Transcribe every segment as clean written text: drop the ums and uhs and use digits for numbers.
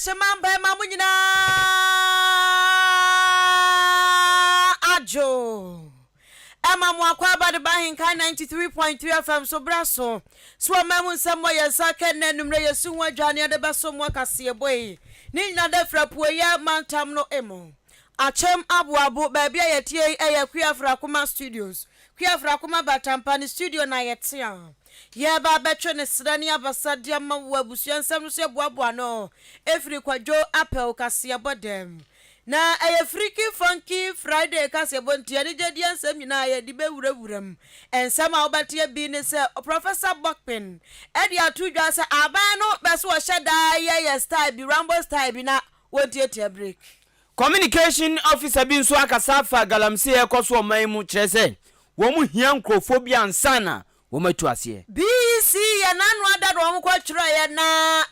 Adehyema mmarima mo nyinaa adwo. Ɛma mo akwaaba de ba Ahenkan 93.3 FM so bra so. So ɔman mu nsɛm wɔ yɛn nsa ka nnɛ anwummerɛ yɛsi ho adwa ne yɛde bɛso mo akaseɛbɔ yi. Ne nyina da firi apueeɛ mantam no mu. Akyem Aboabo, baabi a yɛteɛ yi yɛ Akua Afrakoma Studios. Kua Afrakoma Batampa ne studio na yɛte a yɛreba abɛtwe ne serɛ ne abasa de ama wo abusua nsɛm no so yɛboaboa ano ɛfiri Kwadwo Apɛw kaseɛbɔ dɛm. Na ɛyɛ Freaky Funky Friday kaseɛbɔ nti anigyedeɛ nsɛm nyinaa yɛde bɛwurawura mu. Nsɛm a wobɛteɛ bi ne sɛ Professor Bokpin de ato dwa sɛ aban no pɛ sɛ wɔhyɛ da yɛ yɛ style bi, Rambo style bi na wɔntiatia break. Communication officer bi nso akasa afa galamsey a ɛrekɔ so ɔman yi mu kyerɛ sɛ wɔn hia nkurɔfoɔ bi ansa na wɔn atu aseɛ. BEC yɛ n'ano ada na wɔn kɔ twerɛeɛ na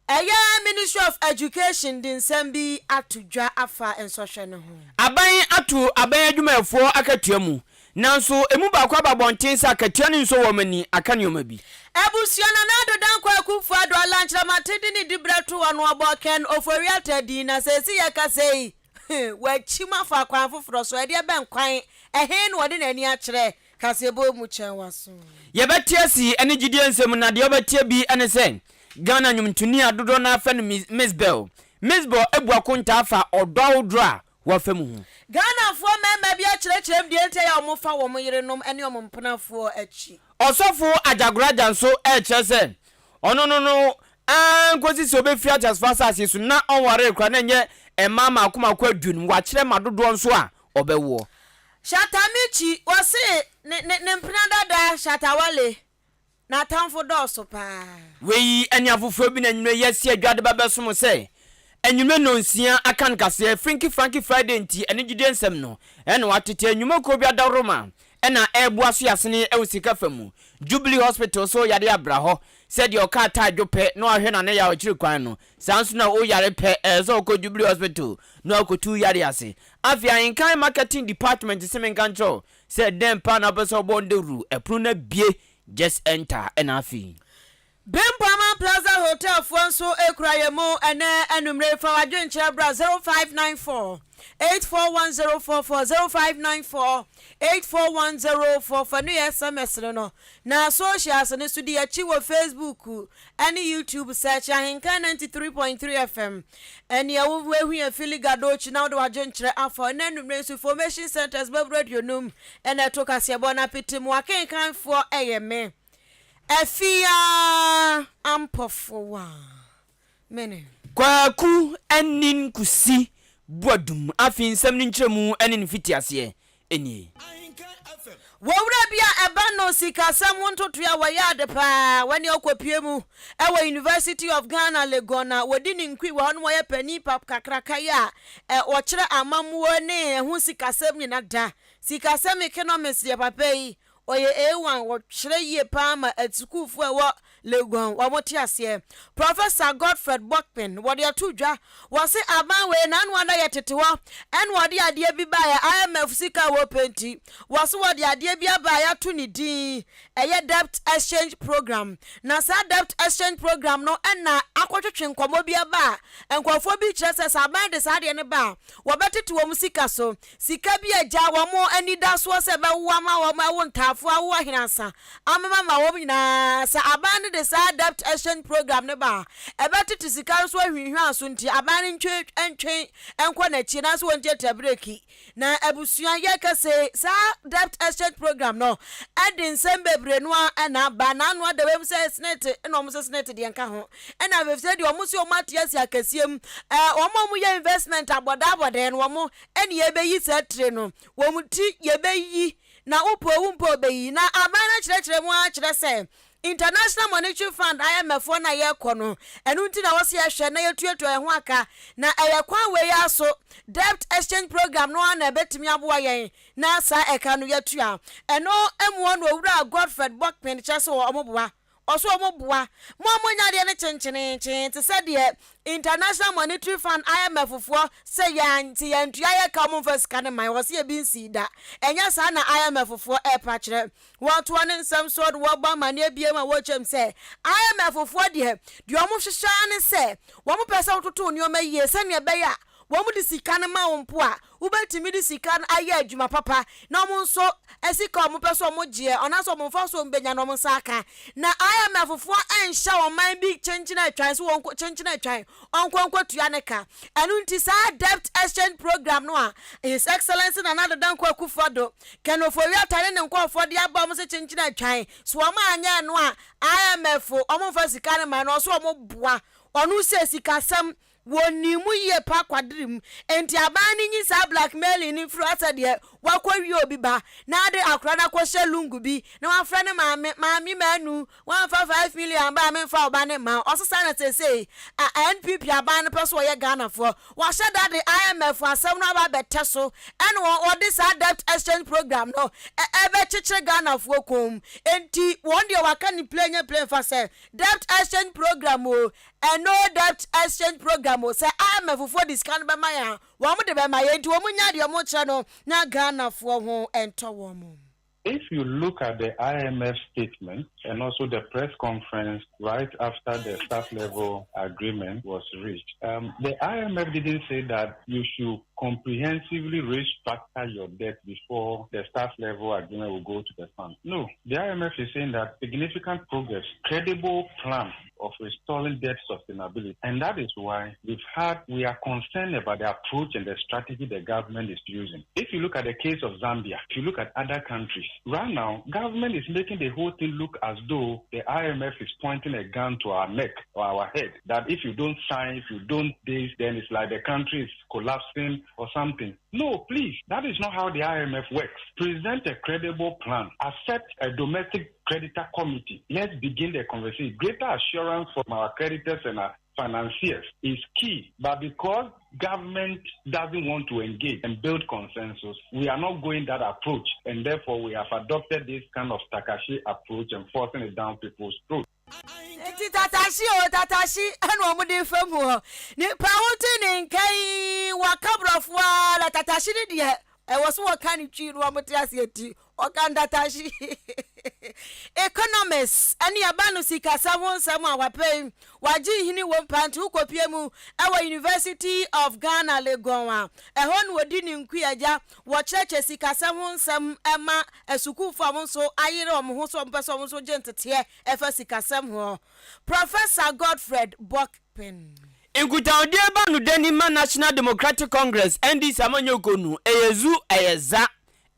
ɛyɛ Ministry of Education de nsɛm bi ato dwa afa nsɔhwɛ no ho. Aban ato aban adwumayɛfoɔ akatua mu Nanso emu baako aba abɔnten sɛ akatua no nsɔ wɔn ani, aka nneɛma bi. Abusua Nana Addo Dankwa Akuffo Addo Alankyerɛmate de ne diberɛ too hɔ no ɔbɔɔ Ken Ofori-Atta din na seesei yɛkasa yi wakyim afa kwan foforɔ so, ɛdeɛ bɛn kwan, ɛhe na ɔde n'ani akyerɛ, kaseɛbɔ mu kyɛn w'aso. Yɛbɛte asi ne gyidie nsɛm na deɛ wobɛteɛ bi ne sɛ Ghana nnwomtoni a dodoɔ no ara frɛ no Mzbel. Mzbel abu akontaa afa ɔdɔ ahodoɔ a Wɔafa mu ho. Ghanafoɔ mmarima bi akyerɛkyerɛ mu deɛ nti a wɔfa wɔn yerenom ne wɔn mpenafoɔ akyi. Ɔsɔfo Agyagoragya nso rekyerɛ sɛ ɔno no no ara nkosi sɛ ɔbɛfiri ateasefoɔ asase so na ɔnwaree koraa na ɛnyɛ mmaa mmaako mmaako aduonum, wakyerɛ mma dodoɔ nso a ɔbɛwoɔ. Shatta Michi, wɔse ne ne ne mpena dada Shatta Wale N'atamfo dɔɔso paa. Wei ne afoforɔ bi na anwummerɛ yi asi adwa de ba bɛsom sɛ anwummerɛ nnɔnsia aka nkaseɛ Frinky Franky Friday nti anigyedie nsɛm no na wɔatete anwummakuo bi adaworoma na ɛreboa so yɛasene wɔ sika fa mu Jubilee Hospital so yare abra hɔ sɛ deɛ ɔka ataa dwo pɛ na wahwɛ n'ano yaw akyiri kwan no saa nso na woyare pɛ ɛsɛ sɛ wokɔ Jubilee Hospital na wakɔtu yare ase Afei Ahenkan Marketing Department se menka nkyerɛ wo Sɛ dɛn paa na wopɛ sɛ ɔbɔ dawuru, ɛpono no abue, just enter, ɛna afei. Bempɔman Plaza Hotel foɔ nso kura yɛn mu ɛnɛ anwummere yi, fa w'adwenkyerɛ bra 0594 841044 0594 841044 ɛno yɛ SMS no no, na socials no nso di akyi wɔ Facebook ne YouTube search Ahenkan 93.3 FM Ɛneɛ wo woahu yɛn fili Gadochi na wode w'adwenkyerɛ afa ɛnɛ anwummerɛ nso Information Centers bɛboro aduonum ɛna ɛto kaseɛbɔ no apete mu akenkanfoɔ ɛyɛ me Afia Ampɔfowa mene. Kwaku Anin Kusi Boadum Afei nsɛm no nkyerɛmu ne ne mfitiaseɛ nie. Wɔ wura bi a ɛba no sikasɛm ho ntotoe a wɔyɛ ade paa, wɔne ɔkɔpue mu wɔ University of Ghana, Legon na wɔdi ne nkui wɔ hɔ no wɔyɛ panin pa kakraka yi a ɔkyerɛ amammuo ne ɛho sikasɛm nyina da. Sikasɛm economics deɛ papa yi Ɔyɛ A1, wɔkyerɛ yie paa ma asukuufoɔ a ɛwɔ Legon wɔn te aseɛ. Professor Godfred Bokpin, wɔde ato dwa, wɔse aban wei n'ano ada yɛ tete hɔ ɛna wɔde adeɛ bi baeɛ, IMF sika a wɔpɛ nti, wɔse wɔde adeɛ bi aba a yɛato ne din ɛyɛ Debt Exchange Program. Na saa Debt Exchange Program no ɛna akɔtwetwe nkɔmmɔ bi aba a nkurɔfoɔ bi kyerɛ sɛ sɛ aban de saa adeɛ no ba a wɔbɛtete wɔn sika so. Sika bi agya wɔn anidasoɔ sɛ ɛbɛwo ama wɔn, awo ntaafoɔ, awo ahenansa amema ma wɔn nyinaa. Sɛ aban no de saa debt exchange program no ba a, ɛbɛtete sika no so ahwinhwan so nti aban no ntwe ntwe nkɔ n'akyi anaasɛ wɔntiatia breki. Na abusua yɛka sei, saa debt exchange program no de nsɛm bebree no ara na aba. N'ano ada wei mu sɛ senate na wɔn sɛ senate deɛ nka ho. Ɛna afei sɛ deɛ wɔn sɛ wɔn ate asi akɛseɛ mu, ɛɛ wɔn a wɔyɛ investment abɔdaa abɔdɛɛ no wɔn ɛne yɛbɛyi saa tire no, wɔn ti yɛbɛyi, na wopɛ o wompɛ o bɛyi. Na aban no akyerɛkyerɛ mu ara kyerɛ sɛ International Monetary Fund, IMF, foɔ no a yɛrekɔ no, ɛno nti na wɔse yɛhwɛ na yɛtuatua yɛn ho aka, na ɛyɛ kwan wei ara so, Debt Exchange Programme no ara na ɛbɛtumi aboa yɛn na saa ɛka no yɛatua. Ɛno mmoa no Owura Godfred Bokpin kyerɛ sɛ wɔboa. Ɔso wɔn boa mo a monya adeɛ no kyenkyenenkyen te sɛ deɛ International Monetary Fund, IMF, foɔ sɛ yɛn nti yɛntua yɛ ka wɔn mfa sika no mma yɛn. Ɔse ebi nsii da. Ɛnyɛ saa na IMF foɔ ɛrepa kyerɛ. Wɔtoa ne nsɛm soɔ de wɔbɔ amaneɛ biom a wɔkyerɛ mu sɛ IMF foɔ deɛ, deɛ wɔhwehwɛ ara ne sɛ wɔpɛ sɛ wototo nneɛma yie sɛdeɛ ɛbɛyɛ a wɔde sika no ma wo mpo a, wobɛtumi de sika no ayɛ adwuma papa na wɔn nso sika a wɔpɛ sɛ wɔgyeɛ anaasɛ wɔn mfasoɔ a wɔbɛnya no wɔn nsa aka. Na IMF foɔ nhyɛ ɔman bi kyenkyen atwan sɛ wɔnkɔ kyenkyen atwan ɔnkɔ nkɔtua ne ka. Ɛno nti saa debt exchange program no a His Excellency Nana Addo Dankwa Akufo-Addo, Ken Ofori-Atta ne ne nkurɔfoɔ de aba wɔn sɛ kyenkyen atwan, sɛ wɔn anyɛ ɛno a IMF wɔmfa sika no mma no, ɔsɛ wɔn boa ɔno sɛ sikasɛm Wɔnnim mu yie pa kwadere mu. Enti aban no nyi saa blackmailing no mfiri hɔ sɛ deɛ wakɔwie obi ba na ade akora no akɔhyɛ lungu bi na wafrɛ ne maame, Maame Manu, woamfa 5 million amba a memfa wo ba no mma wo. Ɔse saa na seesei a NPP aban no pɛ sɛ ɔyɛ Ghanafoɔ. Wahyɛ da de IMF asɛm no aba abɛtɛ so ɛna wɔde saa debt exchange program no ɛbɛkyekyere Ghanafoɔ kɔn mu. Enti wɔn deɛ waka no plain nyɛ plain fa sɛ debt exchange program o, Ɛno debt exchange program o, sɛ IMF foɔ de sika no bɛma yɛn a, wɔn de bɛma yɛn, nti wɔn nya deɛ wɔn kyerɛ no na Ghanafoɔ ho ntɔ wɔn. If you look at the IMF statement and also the press conference right after the staff level agreement was reached, the IMF didn't say that you should comprehensively restructure your debt before the staff level agreement will go to the fund. No, the IMF is saying that significant progress, credible plan of restoring debt sustainability. And that is why we are concerned about the approach and the strategy the government is using. If you look at the case of Zambia, if you look at other countries, right now, government is making the whole thing look as though the IMF is pointing a gun to our neck or our head. That if you don't sign, if you don't this, then it's like the country is collapsing or something. No, please, that is not how the IMF works. Present a credible plan. Accept a domestic creditor committee. Let's begin the conversation. Greater assurance from our creditors and our financiers is key. But because government doesn't want to engage and build consensus, we are not going that approach. And therefore, we have adopted this kind of Takashi approach and forcing it down people's throat. Nti tatahye o tatahye ɛna wɔn de fam hɔ nipa wote ne nka yi wɔka borɔfo ara na tatahye ne deɛ ɛwɔ so wɔka ne twi no wɔn te aseɛ ti ɔka ntatahye. Economist ɛne ɛba no sikasɛm ho nsɛm a wapɛ yi wagye nhini wɔ mpa nti wokɔpie mu ɛwɔ University of Ghana, Legon a ɛhɔ na wɔdi ne nkuagya wɔkyerɛkyerɛ sikasɛm ho nsɛm ɛma asukuufoɔ a wɔn nso ayere wɔn ho so wɔn pɛ sɛ wɔn nso gye nteteɛ ɛfa sikasɛm ho, Professor Godfred Bokpin. Nkutahodie ba no dani ma National Democratic Congress, NDC, amanyɔkuo no, ɛyɛ zu ɛyɛ za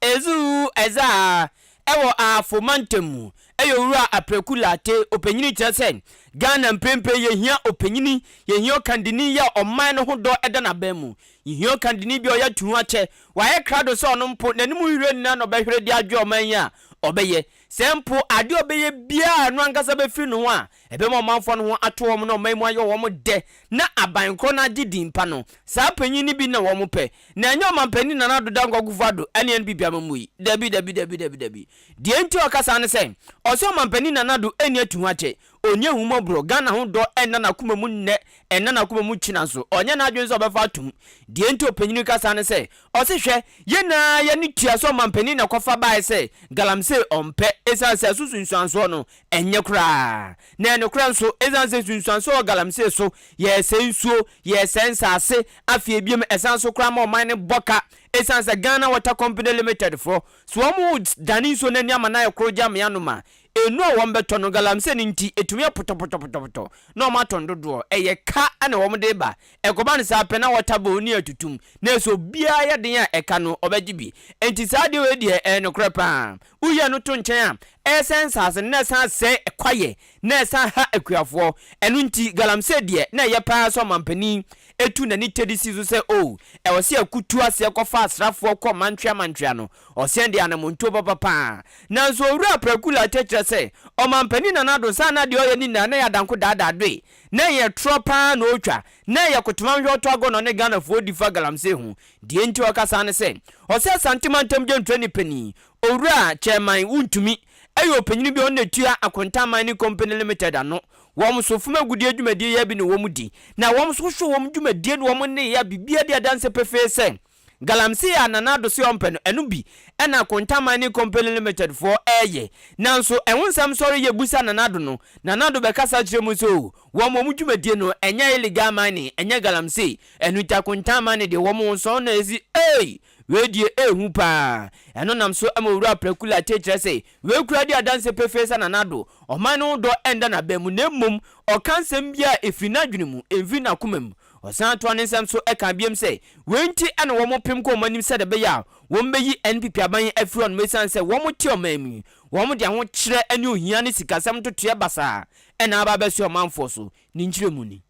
ezu ɛza a ɛwɔ Ahafo mantam mu ɛyɛ Owura Apraku Lartey. Ɔpanyini kyerɛ sɛ Ghana mprempren yɛhia ɔpanyini, yɛhia ɔkandini yɛ ɔman no ho dɔ ɛda n'aban mu, yɛhia ɔkandini bi a ɔyɛ tuho akyɛ wayɛ krado sɛ ɔno mpo n'anim hwehwɛ nyinaa na ɔbɛhwere de adwe ɔman yi a ɔbɛyɛ sɛ mpo adeɛ a ɔbɛyɛ biara no ankasa bɛfiri ne ho a ɛbɛma ɔmanfoɔ no ho ato wɔn na ɔman mu ayɛ wɔn dɛ na aban korɔ no agye din pa no. Saa panyin no bi na wɔn pɛ na ɛnyɛ ɔmanpanin Nana Addo Dankwa Akufo-Addo ɛne NPP amammuo yi. Dabi, dabi, dabi, dabi, dabi. Deɛ nti a ɔkasa ne sɛ ɔsɛ ɔmanpanin Nana Addo ɛnni atu ho akyɛ, ɔnni ahummɔborɔ, Ghana ho dɔ ɛnna n'akoma mu nnɛ, ɛnna n'akoma mu kyina nso ɔnyɛ n'adwene sɛ ɔbɛfa atom. Deɛ nti ɔpanyin kasa ne sɛ ɔse hwɛ, yɛn nyinaa yɛne tua sɛ ɔmanpanin na kɔfa baeɛ sɛ galamsey ɔmpɛ ɛsiane sɛ ɛso sunsuansoɔ no ɛnyɛ koraa. Na ɛnokorɛ nso, ɛsiane sɛ nsunsuansoɔ wɔ galamsey so, yɛresɛe nsuo, yɛresɛe nsase, afei ebiem ɛsan so koraa ma ɔman no bɔ ka ɛsiane sɛ Ghana Water Company Limited foɔ so wɔn dane nsuo no ani ama no ayɛ koro gye amea nom a enu a wɔn bɛtɔ no galamsey no nti ɛtumi apotɔpotɔpotɔpotɔ na wɔn atɔn dodoɔ. Ɛyɛ ka na wɔn de ba. Ɛkɔba no saa pɛ na water bowl ne atutum na ɛsɛ obiara yɛ den a ɛka no ɔbɛgye bi. Nti saa adeɛ wei deɛ ɛyɛ nokorɛ paa. Woyɛ no to nkyɛn a ɛresɛe nsase no na ɛsan sɛe kwaeɛ na ɛsan ha akuafoɔ. Ɛno nti galamsey deɛ na ɛyɛ paa sɛ ɔmampanin ɛtu n'ani tɛdi si so sɛ o ɛwɔ sɛ akutu aseɛ kɔfa asrafoɔ kɔ mantwea mantwea no ɔsɛn de anamontuo papa paa. Nanso Owura Apraku Lartey kyerɛ sɛ ɔmampanin Nana Addo saa na deɛ ɔyɛ ne nyinaa na ɛyɛ adanko daadaa doe na ɛyɛ torɔ paa na ɔretwa na ɛyɛ kotoma nhwɛ ɔtɔ agorɔ na ɔne Ghanafoɔ di fa galamsey ho. Deɛ nti ɔka saa ne sɛ ɔsɛ Asante mantam dwanturani panin Owura Chairman Wontumi. yɛ ɔpanyin bi a ɔno na ɛtua Akonta Mining Company Limited ano. Wɔn nso, fam agudeɛ dwumadie yi ara bi na wɔdi. Na wɔn nso wohwɛ wɔn dwumadie ne wɔn nneyɛɛ a, biribiara di adanseɛ pefee sɛ Galamsey a Nana Addo se ɔmpɛ no, ɛno bi na Akonta Mining Company Limited foɔ reyɛ. Nanso ɛho nsɛm sɔre yɛ bisa Nana Addo no, Nana Addo bɛkasa kyerɛ mu sɛ oo, wɔn wɔn dwumadie no, ɛnyɛ illegal mining, ɛnyɛ galamsey, ɛno nti Akonta Mining deɛ wɔn nsɔn na ɛsi, ei! Wei deɛ ɛyɛ hu paa. Ɛno nam so ma Owura Praku Lartey kyerɛ sɛ wei koraa di adanseɛ pefee sɛ Nana Addo, ɔman no ho dɔ nda n'abɛn mu na mmom ɔka nsɛm bi a ɛfiri n'adwene mu, ɛmfiri n'akoma mu. Ɔsan toa ne nsɛm so ka biom sɛ wei nti na wɔpem kɔ wɔn anim sɛdeɛ ɛbɛyɛ a wɔbɛyi NPP aban yi afiri hɔnom ɛsiane sɛ wɔte ɔman mu yi, wɔde ahokyerɛ ne ohia ne sikasɛm ntotoeɛ basaa na aba abɛsoɛ ɔmanfoɔ so. Ne nkyerɛmu ni.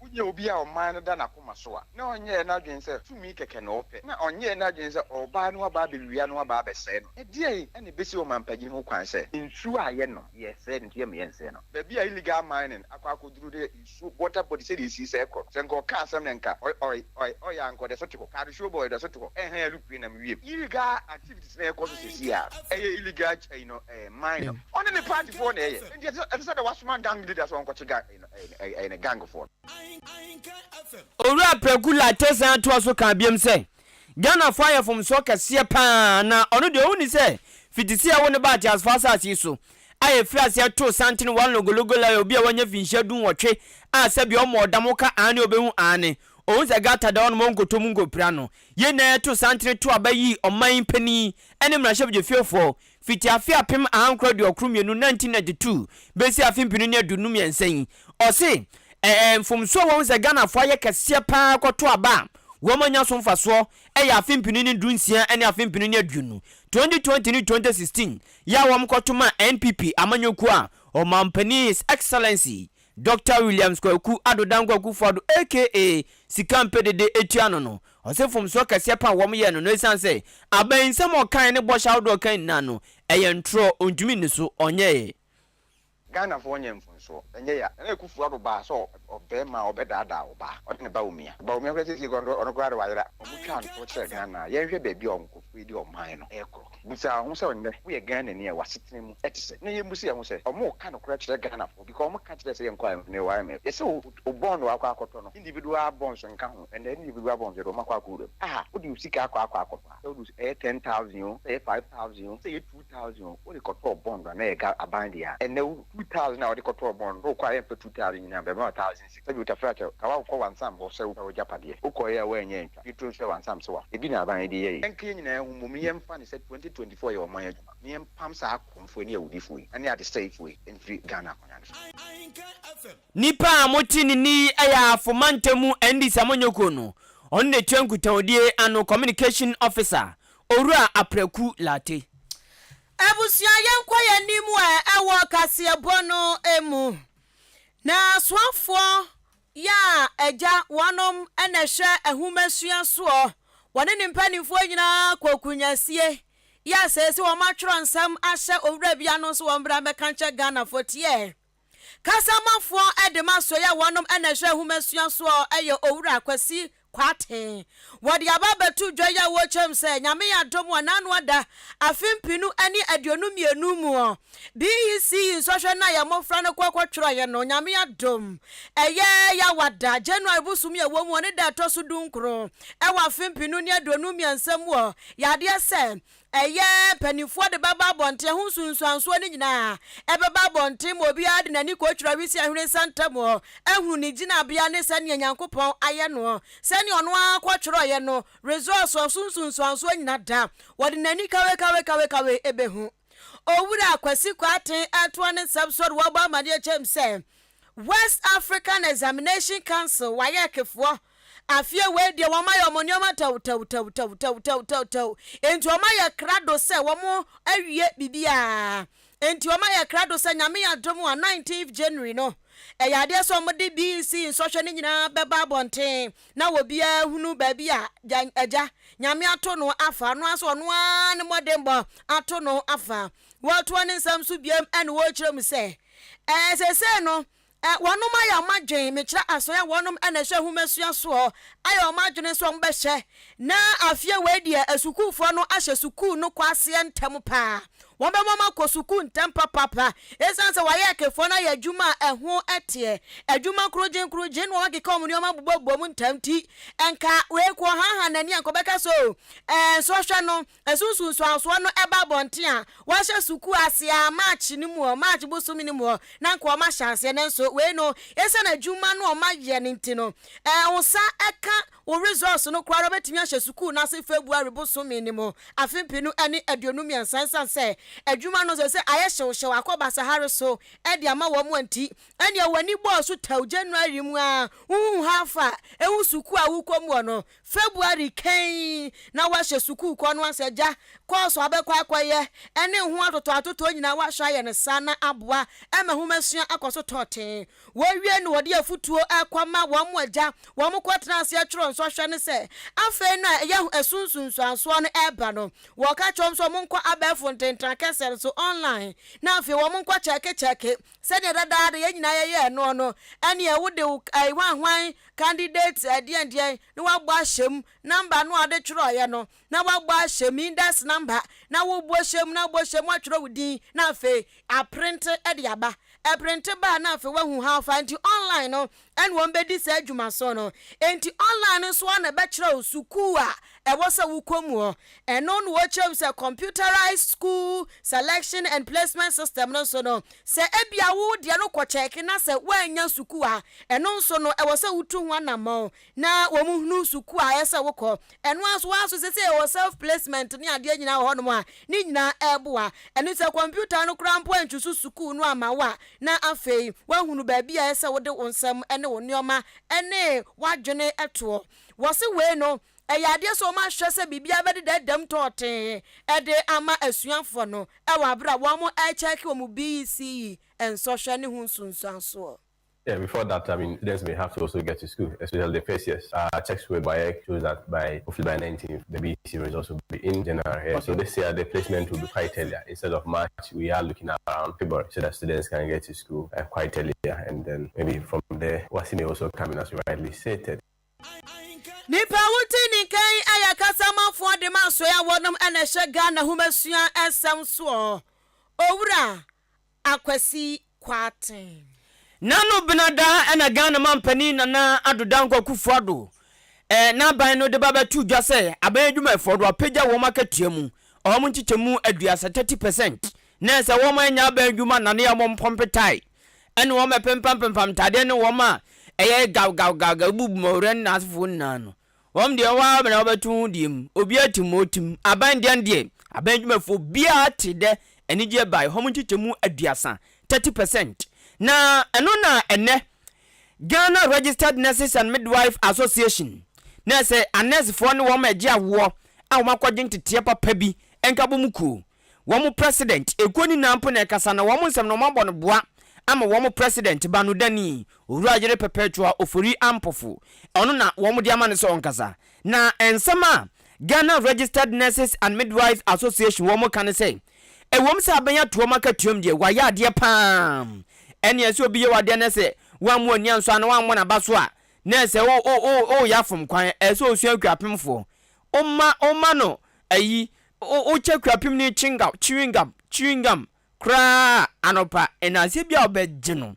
Wonyɛ obi a ɔman no da n'akoma so a, na ɔnyɛɛ n'adwene sɛ tumi kɛkɛ na ɔpɛ, na ɔnyɛɛ n'adwene sɛ ɔreba na waba abɛwia na waba abɛsɛe no. Ɛdeɛn na ɛbɛsi ɔmanpanyin ho kwan sɛ nsuo a yɛnom, yɛresɛe no nti yɛmma yɛnsɛe no? Baabi a illegal mining akɔ akɔduru ne nsuo, water body sɛdeɛ ɛsi sɛe korɔ no, sɛ nka ɔka asɛm no nka ɔyɛ a nka ɔda so te hɔ, Kaadehyew boy ɔda so te hɔ, ɛnhan alupre nam wiem. Illegal activities na ɛrekɔ so seesei a ɛyɛ illegal mine no, ɔne ne partyfoɔ na ɛyɛ. Nti ɛte sɛ deɛ wasoma gang leader sɛ ɔnkɔkye gang. Ɛyɛ ne gang foɔ no. Owura Preku Lartey san toa so kaa biom sɛ, Ghanafoɔ ayɛ fomsoɔ kɛseɛ pa ara na ɔno deɛ ɔhu ne sɛ fiti sɛ yɛwo no baa ateasefoɔ asase yi so a yɛfiri aseɛ too santene one logologo lawyer obi a wanya mfinhyia dunwɔtwe a sɛdeɛ ɔmmɔ ɔdam woka aane ɔbɛhu aane ɔhu sɛ gata da hɔ nom ɔnkɔtɔ mu nkɔpira no yɛn nyinaa yɛtoo santene too aba yii ɔman yi panin ne mmarahyɛbadwafiefoɔ Fiti afe 1992, 1992, besi afe 2023 yi, ɔse ɛɛ mfomsoɔ a wɔahu sɛ Ghanafoɔ ayɛ kɛseɛ pa ara kɔto aba a wɔanya so mfasoɔ yɛ afe 2016 ne afe 2020, 2020 ne 2016, yɛ a wɔkɔto maa NPP amanyɔkuo a Ɔmanpanin His Excellency Dɔkta Williams Kwaku Addo Dankwa Akufo-Addo aka Sika Mpɛ Dede tua no no, ɔse mfomsoɔ kɛseɛ pa a wɔn yɛɛ no no ɛsiane sɛ aban nsɛm a ɔkaeɛ ne bɔhyɛ ahodoɔ a ɔkaeɛ nyinaa no ɛyɛ ntorɔ, ɔntumi nni so, ɔnyɛeɛ. Ghanafoɔ nyɛ mfomsoɔ, ɛnyɛ ya. Nana Akuffo Addo baa sɛ ɔbɛɛma a ɔbɛdaadaa ɔbaa, ɔde ne Bawumia. Bawumia koraa seesei koraa ɔno koraa de wayera. Ɔmo twaa ntorɔ kyerɛɛ Ghana a, yɛnhwɛ baabi a nkorɔfoɔ yi de ɔman no rekorɔ. Bisa wo ho sɛ nnɛ woyɛ Ghanani a w'asetena mu te sɛ? Na yɛmmusa yɛn ho sɛ, wɔreka nokorɛ kyerɛ Ghanafoɔ because wɔka kyerɛɛ sɛ yɛnkɔ IMF, na yɛwɔ IMF. Yɛsɛ wo bond wakɔ akɔtɔ no, individual bonds nka ho, ɛnnɛ individual bonds yɛde wɔn akɔ akɔwura mu. Ah, wode wo sika akɔ akɔ akɔtɔ a, sɛ wode ɛyɛ 10,000 o, sɛ ɛyɛ 5,000 o, sɛ ɛyɛ 2,000 o, wode kɔtɔɔ bond a na ɛyɛ aban dea. Ɛnnɛ wo 2,000 a wode kɔtɔɔ bond no, wokɔ a yɛmfa 2,000 nyinaa mma, bɛma wo 1,600. Sɛbi wotafere akyɛ, ka woakɔ wansam hɔ sɛ wopɛ w'agyapadeɛ. Wokɔeɛ a woannya antwa. Petro nso yɛ wansam sɛ wa. Ebi na aban yi de yɛ yi. Yɛnka yɛn nyinaa ho mmom na yɛmfa no sɛ 2024 yɛ ɔman adwuma na yɛmpam saa akorɔmfoɔ yi ne awudifoɔ yi ne adesɛefoɔ yi mfiri Ghana akonnwa no so. Nipa a mote ne nne yi yɛ Ahafo Mantam mu NDC amanyɔkuo no, ɔno na ɛtua nkutahodie ano, Communication Officer, Owura Apraku Lartey. Abusua yɛnkɔ yɛn anim ɛ ɛwɔ kaseɛbɔ no mu. Na asoafoɔ yɛ a agya wɔnom na ɛhwɛ nhomasua soɔ, wɔne ne mpaninfoɔ nyinaa kɔ kunyasie yɛ a seesei wɔn atwerɛ nsɛm ahyɛ owura bi ano sɛ wɔn mmra mmɛka nkyɛ Ghanafoɔ tiɛ. Kasamafoɔ de ma soɛ a wɔnom na ɛhwɛ nhomasua soɔ yɛ owura Kwasi Kwarteng. Wɔde aba abɛto dwa yi a wɔrekyerɛ mu sɛ Nyame yɛ adom a n'ano ada afe mpenu ne 22 mu BEC nsɔhwɛ no a yɛn mmɔfra no kɔ kɔtwerɛeɛ no, Nyame adom ɛyɛ Yawada, January bosom yi a ɛwɔ mu ne da ɛtɔ so dunkron wɔ afe mpenu ne 23 mu yɛ adeɛ sɛ Ɛyɛ mpanimfoɔ de bɛba abɔnten, ɛho nsunsuansoɔ no nyinaa ɛbɛba abɔnten ma obiara de n'ani kɔtwira wisi ahwene nsa ntam hɔ ahunu ne gyinabea ne sɛdeɛ Nyankopɔn ayɛ noɔ, sɛdeɛ ɔno ara kɔtwerɛeɛ no, results, ɔso nsunsuansoɔ nyina da, wɔde n'ani kawekawekawekawe bɛhu. Owura Kwasi Kwarteng ɛtoa ne nsɛm so de wɔbɔ amaneɛ kyɛm sɛ, West African Examination Council, WAEC, foɔ Afie wei deɛ wɔn ayɛ wɔn nneɛma tɛwtɛwtɛwtɛwtɛwtɛw. Enti wɔn ayɛ krado sɛ wɔn awie biribiara. Enti wɔn ayɛ krado sɛ Nyame adom a 19th January no, ɛyɛ adeɛ sɛ wɔn de BEC nsɔhwɛ no nyinaa bɛba abɔnten na obiara hunu baabi a Agya Nyame ato no afa, ɔno ara nso ɔno ara ne mmɔdenbɔ ato no afa. Wɔtoa ne nsɛm so biom ɛna wɔrekyerɛ mu sɛ, ɛɛ seesei no Ɛ, wɔnom ayɛ wɔn adwene, mekyerɛ asɔre a wɔnom na ɛhwɛ nhomasua soɔ, ayɛ wɔn adwene sɛ wɔn bɛhwɛ na afeɛ wei deɛ asukuufoɔ no ahyɛ sukuu no kɔ aseɛ ntɛm paa. Wɔbɛma wɔakɔ sukuu ntɛm papaapa. Esiane sɛ wɔayɛ akefoɔ no ayɛ adwuma a ɛho teɛ, adwuma korogyenkorogyen na wɔakeka wɔn nneɛma abobɔbobɔ mu ntɛm nti, nka wei nka ɔhaahaa n'ani a nka ɔbɛka sɛ, Oh, ɛɛ, nsɔhwɛ no, ɛso nsunsuansoɔ no ba abɔnten a, wɔahyɛ sukuu ase ara March no mu hɔ, March bosome no mu hɔ, na nka wɔahyɛ aseɛ. Nanso wei no, esiane adwuma no a wɔayɛ no nti no, ɛɛ, wo nsa ka Wo results no koraa no wobɛtumi ahyɛ sukuu no ase February bosome no mu afe 2023 ɛsiane sɛ adwuma no seesei ayɛ hyewhyew akɔ basahare so de ama wɔn nti ɛneɛ w'ani bɔɔ so tɛw January mu ara wohuu how far ɛhu sukuu a wokɔ mu wɔ no February kɛn na woahyɛ sukuu kɔ no ase agya kɔɔso a wobɛkɔ akɔyɛ ɛne ho atotɔ atotɔ nyinaa woahwɛ ayɛ no saa na aboa ma nhomasua akɔ so tɔɔtee Wɔwie no wɔde afutuo rekɔma wɔn agya. Wɔkɔtena aseɛ twerɛ nsɔhwɛ no sɛ, afei no a ɛyɛ ɛso nsunsuansoɔ no reba no, wɔka kyerɛ wɔn sɛ wɔnkɔ abɛɛfo ntentan kɛseɛ no so, online, na afei wɔnkɔ kyɛkekyɛke sɛdeɛ dadaada yɛn nyinaa yɛyɛɛ noɔ no, ɛnneɛ wode wo ɛyi hwan hwan candidate ɛdeɛn deɛn na woabɔ ahyɛ mu, number no a wode twerɛeɛ no na woabɔ ahyɛ mu, index number na wobɔ hyɛ mu na wobɔ hyɛ mu atwerɛ wo din na afei Aprente de aba. Ɛprente ba a na afei wahu how far nti online no ɛna wɔn bɛdi saa adwuma so no. Enti online no nso ara na ɛbɛkyerɛ wo sukuu a ɛwɔ sɛ wokɔ mu hɔ. Ɛno na wɔkyerɛ mu sɛ computerized school selection and placement system no nso no, sɛ ebia wo deɛ no kɔ kyɛɛke na sɛ woannya sukuu a, ɛno nso no ɛwɔ sɛ wotu ho anammɔn na wɔn hunu sukuu a ɛsɛ sɛ wokɔ. Ɛno ara nso woara nso seesei yɛwɔ self placement ne adeɛ nyinaa wɔ hɔnom a ne nyinaa ɛreboa. Ɛno sɛ kɔmputa no koraa mpo antwusu sukuu no amma wo a, na afei woahunu baabi a ɛsɛ sɛ wode wo nsɛm ne wo nneɛma ne w'adwene toɔ. Wɔse wei no, ɛyɛ adeɛ sɛ wɔahwɛ sɛ biribiara bɛdeda dam tɔɔtee de ama asuafoɔ no wɔ aberɛ a wɔrekyɛke wɔn BECE nsɔhwɛ ne ho nsunsuansoɔ. Yeah, before that, I mean, students may have to also get to school, especially the first years. Uh, checks with WAEC shows that by hopefully by 19th, the BEC results will be in January. Okay. So this year, the placement will be quite earlier. Instead of March, we are looking around February so that students can get to school uh, quite earlier. And then maybe from there, WASSCE may also come in, as you rightly stated. Nipa a wote ne nka yi yɛ kasamafoɔ de ma asoɛe a wɔnom na ɛhyɛ Ghana nhomasua nsɛm soɔ, Owura Akwasi Kwarteng. Nano Benada na Ghana manpanin Nana Addo Dankwa Akufo Addo n'aban no de ba bɛtoo dwa sɛ aban adwumayɛfoɔ no wɔapagya wɔn akatua mu wɔn nkyekyɛmu aduasa, 30 percent, na ɛsɛ wɔn anya aban adwuma nnane a wɔmpɔmpe tae ne wɔn ɛpempam-pempam ntadeɛ ne wɔn a ɛyɛ gaw-gaw-gaw-gaw bubu mɔwerɛ ne n'asefoɔ nyinaa no. Wɔn deɛ wɔn ara na wɔbɛto ho deɛ mu. Obiara te mu ɔtim. Aban deɛ deɛ, aban adwumafoɔ biara te dɛ anigyeɛ bae hɔm nkyekyɛmu aduasa, 30%. Na ɛno na ɛnnɛ Ghana Registered Nurses and Midwife Association, na ɛsɛ anɛɛsefoɔ ne wɔn a ɛgye awoɔ a wɔakɔgye nteteɛ papa bi nkabom kuo, wɔn president, ekuo no nyinaa mpo na ɛkasa na wɔn nsɛm no wɔabɔ no boa ama wɔn president ba no dani, Owura Yere Perpetua Ofori Ampofo, ɔno na wɔn de ama no sɛ ɔnkasa. Na nsɛm a Ghana Registered Nurses and Midwives Association wɔn ka ne sɛ, ɛwom sɛ abɛn ato wɔn akatuam deɛ, wɔayɛ adeɛ pa ara, ɛnneɛ sɛ obi yɛ wo adeɛ na sɛ woammu w'ani ansɔ anaa woammɔ n'aba so a, na ɛsɛ wo wo wo woreyɛ afom kwan, ɛsɛ sɛ ɔsua akuapemfoɔ. Woma woma no ayi, wo wokyɛ kuapemni chewing-gum, chewing gum, chewing gum koraa anɔpa, nnansa bi a wobɛgye no,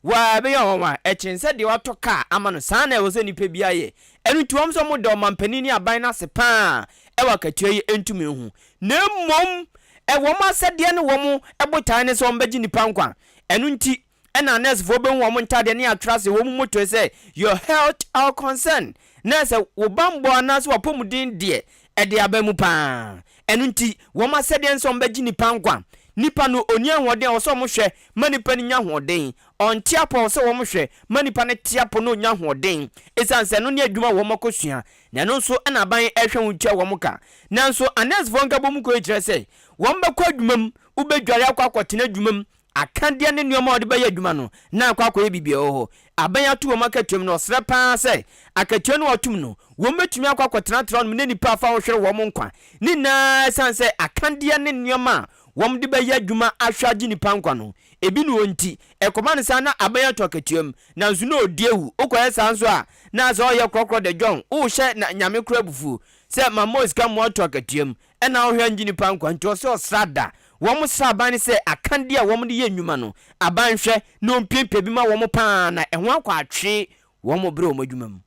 waa ɛbɛyɛ ɔnwanwa, ɛkyen sɛ deɛ watɔ kaa ama no, saa na ɛwɔ sɛ nipa biara yɛ. Ɛno nti wɔn nso wɔda ɔmanpanin ne aban no ase paa ɛwɔ akatua yi ntumi ho. Na mmom wɔn asɛdeɛ ne wɔn botae ne sɛ wɔbɛgye nipa nkwa. Ɛno nti Ɛna nursefoɔ bɛhu wɔn ntadeɛ ne atwerɛ ase wɔn motoe sɛ Your health our concern na sɛ wo banbɔ anaasɛ w'apɔmuden deɛ ɛde aba mu paa. Ɛno nti wɔn asɛdeɛ ne sɛ wɔbɛgye nipa nkwa. Nipa no ɔnni ahoɔden a ɛwɔ sɛ wɔhwɛ ma nipa no nya ahoɔden. Ɔnte apɔ a ɛwɔ sɛ wɔhwɛ ma nipa no te apɔ na ɔnya ahoɔden. Ɛsiane sɛ ɛno ne adwuma a wɔakɔsua na ɛno nso na aban rehwɛ ho tua wɔn ka. Nanso anɛɛsefoɔ nkabom kuo yi kyerɛ sɛ wɔbɛkɔ adwuma mu, wobɛdware akɔ akɔtena adwuma mu Akadeɛ ne nnoɔma a wɔde bɛyɛ adwuma no na akɔ akɔyɛ biribi wɔ hɔ. Aban ato wɔn akatua mu na ɔsrɛ pa ara sɛ akatua no a wɔatom no, wɔbɛtumi akɔ akɔtenatena hɔnom ne nnipa afa ho hwere wɔn nkwa. Ne nyinaa ɛsiane sɛ akadeɛ ne nnoɔma a wɔde bɛyɛ adwuma ahwɛ agye nnipa nkwa no, ebi nni hɔ nti. Ɛkɔba no saa na aban ato akatua mu, nanso na ɔdi awu. Wokɔyɛ saa nso a, na asɛ ɔreyɛ korɔkorɔ de John, worehyɛ Nyame koraa abufuo sɛ mamma wo sika mmoa ato akatua mu. Ɛna wohwɛ ngye nipa nkwa nti ɔsɛ ɔsra da. Wɔsrɛ aban no sɛ akadeɛ a wɔde yɛ nnwuma no, aban nhwɛ na ɔmpiapia bi ma wɔn pa ara na ɛho akɔ atwe wɔn berɛ wɔn adwuma mu.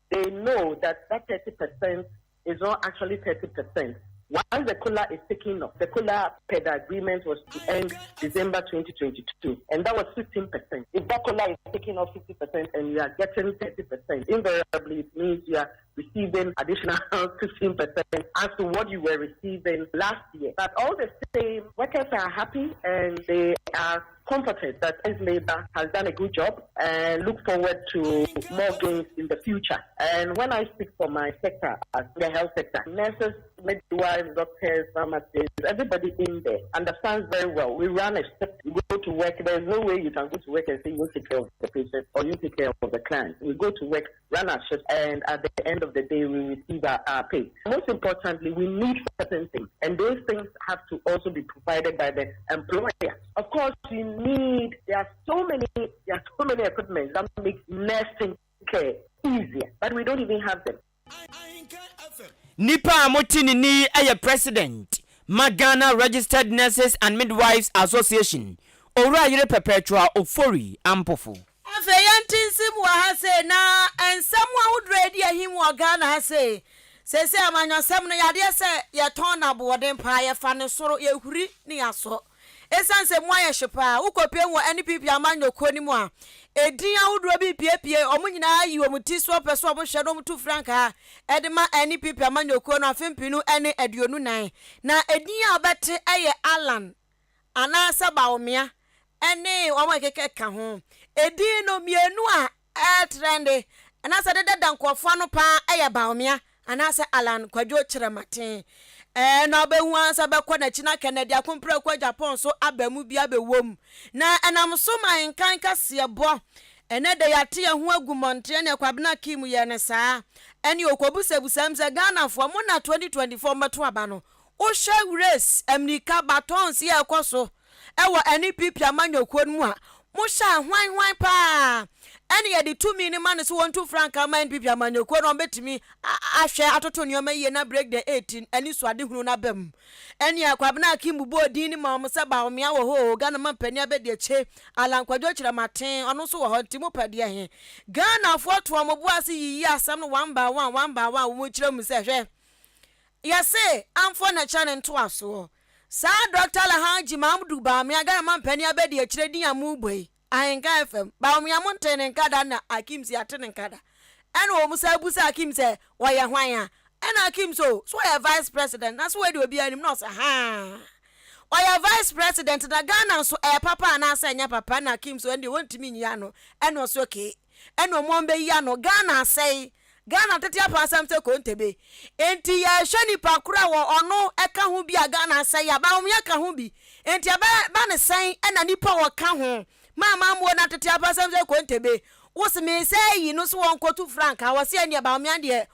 They know that that 30% is not actually 30%. Once the COLA is taken off, the COLA per the agreement was to end December 2022, and that was 15%. If that COLA is taken off 50% and you are getting 30%, invariably it means you are receiving additional 15% as to what you were receiving last year. But all the same, workers are happy and they are comforted that as Labour has done a good job and look forward to more gains in the future. And when I speak for my sector, as the health sector, nurses, midwives, doctors, pharmacists, everybody in there understands very well. We run a step, we go to work. There's no way you can go to work and say you take care of the patient or you take care of the client. We go to work, run our shift, and at the end of the day, we receive our, our pay. Most importantly, we need certain things, and those things have to also be provided by the employer. Of course, we need, there are so many, there are so many equipment that make nursing care easier, but we don't even have them. Nipa a mote ne nne yi yɛ President ma Ghana Registered Nurses and Midwives Association, Owura Yere Perpetua Ofori Ampofo. Afei yɛnte nsim wɔ ha sei na nsɛm ahodoɔ a ɛdi ahim wɔ Ghana ha sei. Seesei amanyɔsɛm no yadeɛ sɛ yɛtɔn no aboɔden paa, yɛfa no soro, yɛhuri ne yɛasɔ. Esiane sɛ mu ayɛ hye paa, wokɔpue wɔ NPP amanyɔkuo no mu a, edin ahodoɔ bi repuepue, wɔn nyinaa ayi wɔn ti so pɛ sɛ wɔhwɛ na wɔtu frankaa de ma NPP amanyɔkuo no afe mpenu ne 24. Na edin a wobɛte yɛ Allan anaasɛ Bawumia ne wɔn a ɛkeka ka ho. Edin no, mmienu a ɛretrɛnde anaasɛ ɛdeda da nkurɔfoɔ ano paa yɛ Bawumia anaasɛ Allan Kwadwo Kyerematen. Ɛɛ na wobɛhu ara sɛ bɛkɔ n'akyi na Kennedy Akompreko Agyapong nso aba mu bi abɛwɔ mu. Na ɛnam so ma nkan kaseɛbɔ. Ɛnnɛ da yɛate yɛn ho agu mmɔnten ɛne Kwabena Akim yɛɛ no saa. Ɛne ɔkɔbusabusaa mu sɛ Ghanafoɔ mo na 2024 mobɛto aba no, wohwɛ race, ammirika, batons yi a ɛkɔ so wɔ NPP amanyɔkuo no mu a, mohyɛ a hwan hwan paa ɛne yɛde tumi no ma no sɛ wɔntu frankaa ma NPP amanyɔkuo no wɔbɛtumi ahwɛ atoto nneɛma yie na break the eight anisoadehunu no aba mu. Ɛnea Kwabena Akim bobɔɔ din no ma wɔn sɛ Bawumia wɔ hɔ o, Ghana mampanin abɛdiakyire Allan Kwadwo Kyerematen ɔno nso wɔ hɔ nti mopɛ deɛ he? Ghanafoɔ to wɔn bo ase yiyi asɛm no one by one, one by one wɔn kyerɛ mu sɛ hwɛ yɛse amfoɔ na ɛkyerɛ ne ntoasoɔ. Saa Dɔkta Alhaji Mahamudu Bawumia, Ghana mampanin abadiakyire din a morebɔ yi, Ahenka FM, Bawumia montee ne nka da na Akim se yɛate ne nka da. Ɛna wɔn san busa Akim sɛ ɔyɛ hwan a? Ɛna Akim se oh, so ɔyɛ vice president na so wei deɛ obiara nim na ɔse haa. Ɔyɛ vice president na Ghana nso ɛyɛ papa anaasɛ ɛnyɛ papa? Ɛna Akim se ɛndeɛ wɔntumi nyi ano. Ɛna ɔse okay. Ɛna wɔn bɛyi ano. Ghana asɛe. Ghana tete apansam sɛ kontebe. Enti yɛhwɛ nipa koro a wɔ ɔno ɛka ho bi a Ghana asɛe a, Bawumia ka ho bi. Enti ɛbɛ ba ne sɛn ɛna nipa a ɔka ho ma amammuo no atete apansam sɛ kontebe. Wo se me sɛ ayi no so wɔn kɔtu frankaa, wɔ se ɛneɛ Bawumia deɛ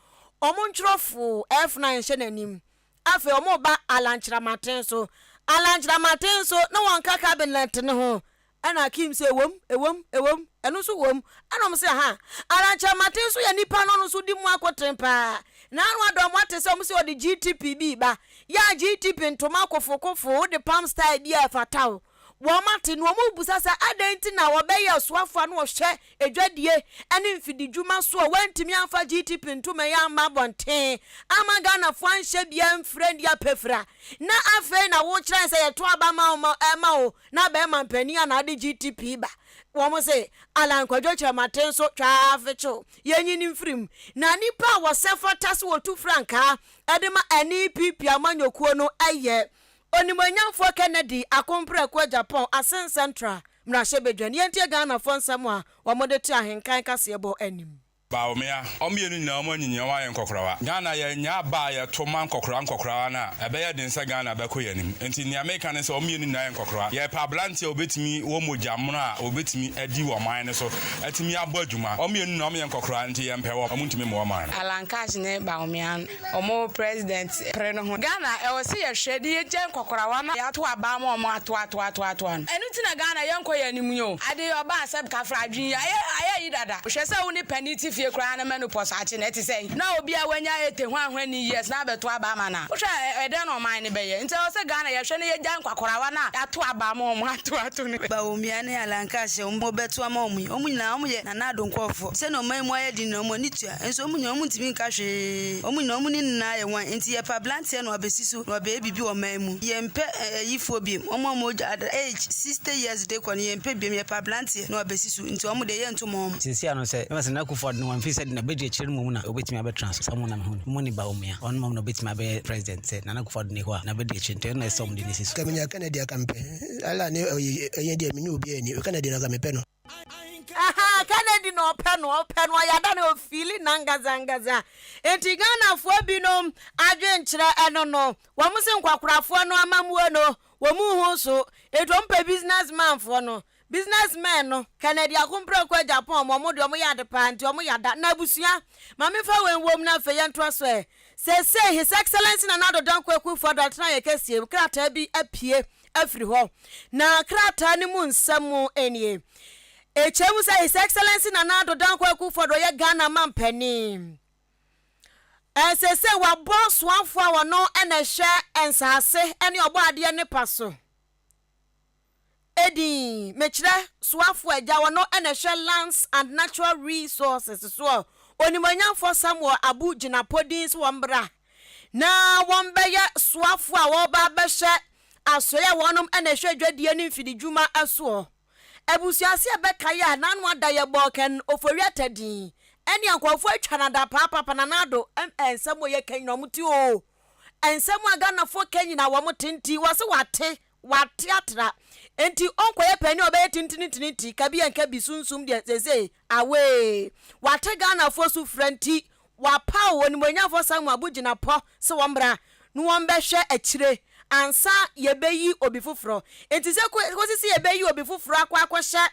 ɔmo ntwerɛ foo F9 nhyɛ n'anim. Afei ɔmo ba Allan Kyerematen so. Allan Kyerematen nso na wɔnka cabinet no ho. Ɛna Akim se, Ɛwom, ɛwom, ɛwom, ɛno nso wom. Ɛna wɔn se, Aha, Alankyerɛmaten nso yɛ nipa na ɔno nso di mu akoten paa. Na ano ada wɔn ate sɛ wɔn se ɔde GTP bi reba. Yɛ a GTP ntoma kofokofo, wode pam style bi a ɛfata wo. Wɔn ate na wɔn rebisa sɛ adɛn nti na wɔbɛyɛ ɔsoafoɔ a na ɔhwɛ adwadie ne mfididwuma so a wantumi amfa GTP ntoma yi amma abɔnten amma Ghanafoɔ anhyɛ bi amfira ndi apɛfira. Na afei na wokyerɛ sɛ yɛto aba ma wo ma ɛma wo Na bɛɛma mpanin a na ade GTP ba. Wɔn se, Allan Kwadwo Kyerematen nso twaa afekyew. Yɛnyi no mfiri mu. Na nnipa a wɔsɛ fata sɛ wɔtu frankaa de ma NEPP amanyɔkuo no yɛ Onimuonyamfoɔ Kennedy Akompreko Agyapong, Asen Central mmarahyɛbadwani. Yɛntie Ghanafoɔ nsɛm a wɔde to ahenkan kaseɛbɔ anim. Bawumia, wɔn mmienu nyinaa wɔn anyinyin, wɔn ayɛ nkɔkorawa. Ghana yɛ nya aba a yɛto ma nkɔkorawa nkɔkorawa no a, ɛbɛyɛ den sɛ Ghana bɛkɔ yɛn anim. Nti nea meka ne sɛ wɔn mmienu nyinaa yɛ nkɔkorawa. Yɛpɛ aberanteɛ a ɔbɛtumi wɔ mogya mono a ɔbɛtumi adi wɔ ɔman no so, atumi abɔ adwuma. Wɔn mmienu nyinaa wɔyɛ nkɔkorawa nti yɛmpɛ wɔn, wɔn ntumi mmoa ɔman no. Alan Cash ne Bawumia ɔmo president pere no ho. Ghana ɛwɔ sɛ yɛhwɛ de yɛgyae nkɔkorawa no a yɛato aba ama ɔmo ato ato ato ato ano. Ɛno nti na Ghana yɛnkɔ yɛn anim yi o. Ade yi ɔbaa sɛ kafra adwene yi ayɛ ayɛ yi dada. Hwɛ sɛ wo ne panin te fie. fie koraa na menopause akye no, ɛte sɛn? Na obi a wanya 80 hwanhwani years na abɛto aba ama no a, wohwɛ a ɛdɛn na ɔman no bɛyɛ? Nti ɛwɔ sɛ Ghana yɛhwɛ na yɛgyae nkwakorawa no a yɛato aba ama wɔn ato ato no. Bawumia ne Alan Cash a wɔbɛto ama wɔn yi, wɔn nyinaa wɔyɛ Nana Addo nkurɔfoɔ. Sɛnea ɔman yi mu ayɛ den nyinaa, wɔn ani tua. Nso wɔn nyinaa wɔntumi nka hwee. Wɔn nyinaa wɔn ne nyinaa yɛ one. Nti yɛpɛ aberanteɛ na wabɛsi so na wabɛyɛ biribi wɔ ɔman mu. Yɛmpɛ ayifoɔ biom. Wɔn a wɔn age 60 years de kɔ no yɛmpɛ biom. Yɛpɛ aberanteɛ na wabɛsi so. Nti wɔn deɛ yɛnto mma wɔn. Seesei ano sɛ, mɛma sɛ Nana Akufo Addo no wamfiri sɛ de n'abɛdi akyire no mmom na ɔbɛtumi abɛtena so. Saa mmom na mehu no. Mmom ne Bawumia. Ɔno mmom na ɔbɛtumi abɛyɛ president sɛ Nana Akufo Addo nni hɔ a, n'abɛdi akyire nti ɛno na ɛsɛ sɛ wɔde no si so. Ka menya Kennedy a ka mepɛ. Allah ne ɔyɛ deɛ menye obiara ni. Kennedy na ka mepɛ no. Ahaa Kennedy na ɔpɛ no ɔpɛ no ɔyɛ ada na ɔfiili nangaza ngaza nti Ghanafoɔ binom adwenkyerɛ ɛno no wɔn se nkwakorafoɔ no amamuo no wɔn nhu so nti wɔn pɛ business man foɔ no business men no Kennedy Akompreko Agyapong wɔn deɛ wɔn yɛ ade paa nti wɔn yɛ ada na abusua ma me fa wei nwom na afei yɛntoa so ɛ Seesei His Excellency Nana Addo Dankwa Akufo-Addo atena yɛn kɛseɛ mu krataa bi apue afiri hɔ. Na krataa no mu nsɛm nie. Ɛkyerɛ mu sɛ His Excellency Nana Addo Dankwa Akufo-Addo ɔyɛ Ghana mampanin. Seesei wabɔ soafoɔ a ɔno na ɛhwɛ nsaase ne ɔbɔadeɛ nnepa so edin. Mekyerɛ soafoɔ agya ɔno na ɛhwɛ Lands and Natural Resources soɔ, Onimuonyamfoɔ Samuel Abu Jinapor din sɛ wɔmmra na wɔbɛyɛ soafoɔ a wɔreba abɛhyɛ asoɛeɛ a wɔnom na ɛhwɛ dwadie ne mfididwuma soɔ. Abusua se ɛbɛkae a n'ano ada yɛ bɔɔ Ken Ofori-Atta din ɛne nkurɔfoɔ atwa no adapaa papa Nana Addo nsɛm a ɔyɛ ka nyina wɔn te oo nsɛm a Ghanafoɔ ka nyina wɔn te nti wɔse wate wate atra nti ɔnkɔyɛ panin a ɔbɛyɛ tintinintini nti kabi ɛnka bi sunsum deɛ seesei Away! Wate Ghanafoɔ sufrɛ nti wapaw Onimuonyamfoɔ Samuel Abu Jinapɔ sɛ wɔmmra na wɔmbɛhwɛ akyire ansa yɛbɛyi obi foforɔ. Nti sɛ kɔsi sɛ yɛbɛyi obi foforɔ akɔ akɔhyɛ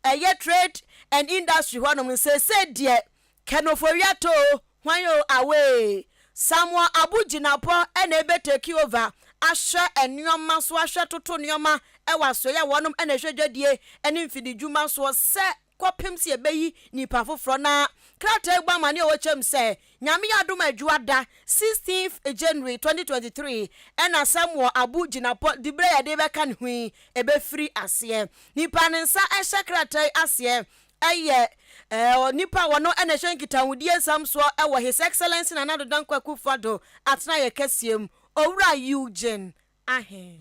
ɛyɛ Trade and Industry hɔnom no seesei deɛ Ken Ofori-Atta oo hwan oo away! Samuel Abu Jinapɔ na ɛbɛ take over ahwɛ nnoɔma so ahwɛ toto nnoɔma wɔ asoɛeɛ a wɔnom na ɛhwɛ dwadie ne mfididwuma soɔ sɛ kɔpem sɛ yɛbɛyi nipa foforɔ na krataa yi bɔ amaneɛ a ɔkyɛm sɛ Nyame yɛ adom a Adwuada 16th January 2023 ɛna Samuel Abu Jinapɔ diberɛ a yɛde rebɛka ne ho yi ɛbɛfiri aseɛ. Nipa ne nsa hyɛ krataa yi aseɛ ɛyɛ onipa a ɔno na ɛhwɛ nkitahodie nsɛm soɔ wɔ His Excellency Nana Addo Dankwa Akufo-Addo atenaeɛ kɛseɛ mu, Owura Eugene Ahe.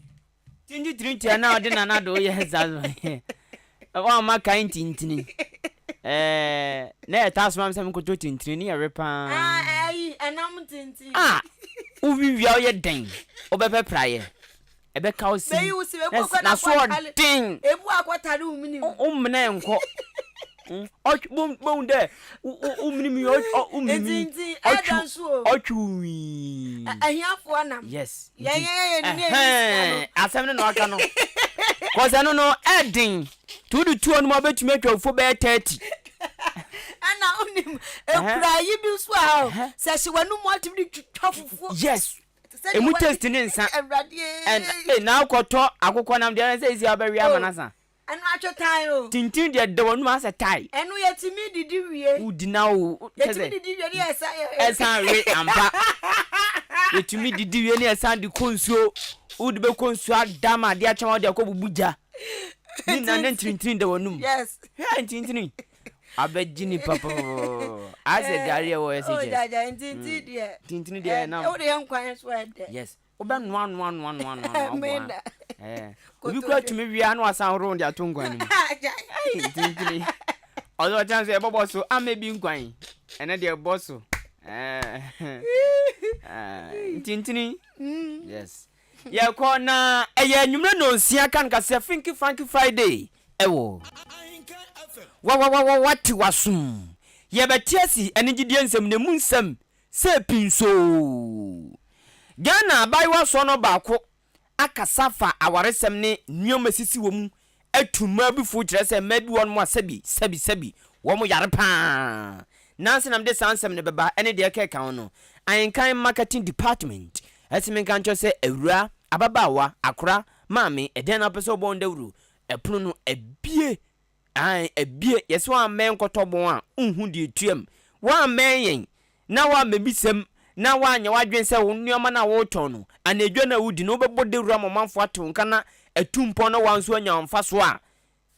Tintitirintia na ɔde Nana Addo yɛ saa so wamma kan ntintini ɛɛ na yɛtaa soma me sɛ menkɔtɔ tintini ne yɛwe paa. Ah ɛyi ɛnam ntintini. Ah wowi wia woyɛ dɛn wobɛpɛ praeɛ ɛbɛka wo si Bɛyi wo si ebu akɔ na so ɔden ebu akɔtare wo menim. Wo mena nkɔ ɔtwe bohu dɛ wo menim yi wo menim yi Ntintin ɛda nso o. ɔtwe wo wii. Ahiafoɔ nam. Yes. Yɛn yɛn yɛn ni yɛn ni sika no. Asɛm no na waka no. Kɔsɛ no no ɛden. Nti wode tuo no mu a wobɛtumi atwa fufuo bɛyɛ 30. Ɛna wonim ekura yi bi nso a sɛ hyɛ w'anum atumi de twitwa fufuo. Yes. Emu taste ne nsa. Ɛn na akɔtɔ akokɔ nam deɛ sɛ esi abɛwe ama no asa. Ɛno atwe tan o. Tintin deɛ da w'anum asɛ tae. Ɛno yɛtumi didi wie. Wodi na wo. Yɛtumi didi wie ne yɛsan yɛ. Ɛsan we ampa. Yɛtumi didi wie ne yɛsan de kɔ nsuo. Wode bɛkɔ nsuo ada ma adeɛ akyɛ ma wode akɔ bubu gya. Ne nyinaa ne ntintin da w'anum. Yes. Hwɛ ntintini. Abɛgye nipa pɔpɔpɔpɔ. Ayɛ sɛ gari ɛwɔ SHS. Oh jaja ntintin deɛ. Ntintini deɛ ɛnam. Wode yɛ nkwan nso ɛdɛ. Yes. Wobɛnoa noa noa noa noa noa boa. Ɛɛ. Obi kura tumi wia na wasan horo de ato nkwan no mu. Ɛyi ntintini. Ɔsɛ ɔkyɛn so ɛbɔbɔ so ama bi nkwan. Ɛnɛ deɛ ɛbɔ so. Ɛɛ. Ntintini. Yes. Yɛkɔ na ɛyɛ anwummerɛ nonsia kan kaseɛ Finky Franky Friday ɛwɔ wawawawa wate wasom yɛbɛte asi anigyedie nsɛm na emu nsɛm sɛ pinsoo. Ghana abaayewa soɔnɔ baako akasa afa awaresɛm ne nnoɔma esisi wɔ mu atu mmaa bi fo kyerɛ sɛ mmaa bi wɔ nom a sɛbi sɛbi sɛbi wɔn yare paa. Nansa na mede saa nsɛm no bɛba ɛne deɛ ɛkeka ho no, Ahenkan Marketing Department ɛse menka nkyerɛ sɛ awuraa, ababaawa, akora, maame, ɛdɛn na wopɛ sɛ wobɔ ho dawuro? Ɛpono no abue Aane, abue, yɛse woammɛn nkɔtɔ bɔn a, wonhu deɛ ɛtuam. Woammɛn yɛn na woammɛbisa mu na woanyɛ w'adwene sɛ wo nneɛma no a woretɔn no anaa edwa no a wodi no wobɛbɔ dawuro ama ɔmanfoɔ ate wo nka na atu mpɔn na woa nso anya wo mfasoɔ a,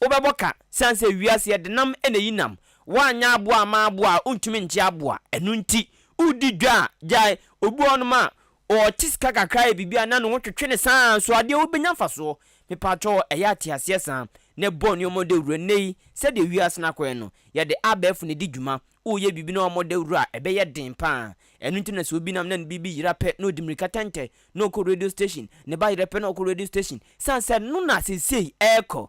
Wobɛbɔ ka sane sɛ wiase yɛde nam na eyi nam. Woanyɛ aboa amma aboa a, wontumi nkye aboa. Ɛno nti, woredi dwa a, gyae. Obi wɔ hɔnom a, ɔte sika kakra yɛ biribi a na ne ho twetwe no saa nso adeɛ wobɛnya mfasoɔ. Mepakyɛw, ɛyɛ a te aseɛ saa na bɔ nneɛma dawuro. Nnɛ yi, sɛdeɛ wiase no akɔyɛ no, yɛde abɛɛfo na ɛdi dwuma. Woreyɛ biribi na woammɔ dawuro a, ɛbɛyɛ den pa ara. Ɛno nti na sɛ obi nam na ne biribi yera pɛ na ɔdi mmirika tɛntɛ na ɔkɔ radio station, ne ba yerɛ pɛ na ɔkɔ radio station, sane sɛ ɛno na seesei ɛrekɔ,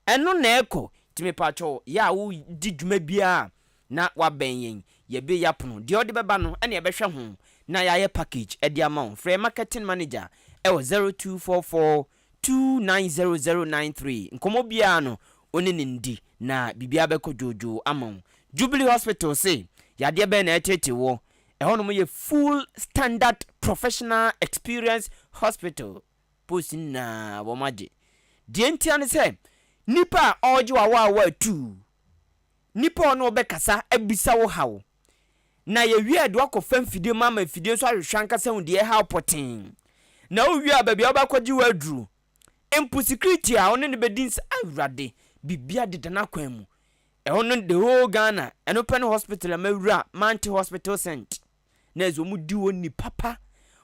ɛno na ɛrekɔ, nti mepakyɛw yɛ a wodi dwuma biara na wabɛn yɛn, yɛbue yɛapono, deɛ ɔde bɛba no ɛna yɛbɛhwɛ ho na yɛayɛ package de ama wo, frɛ marketing manager ɛwɔ 0244 290093, nkɔmmɔ biara no wo ne no ndi na biribiara bɛkɔ dwoodwoo ama wo. Jubilee Hospital se yadeɛ bɛn na ɛreteetee woɔ? Ɛhɔnom yɛ full standard professional experience hospital. Post nyinaa wɔn agye. Deɛ ntia ne sɛ nipa a ɔregye w'awaawa atuu, nipa a ɔne wo bɛkasa abisa wo haw, na yɛwie a de wakɔfa mfidie mu ama mfidie nso ahwehwɛ ankasa hu deɛ ɛhaw pɔtee. Na wowie a baabi a wobɛkɔgye w'aduro, mpo security a ɔne no bɛdi nsa, Awurade, biribiara deda n'akwan mu. Ɛhɔ no the whole Ghana ɛno pɛ ne hospital a mawura mante hospital cent na ɛsɛ wɔn di wɔn ni papa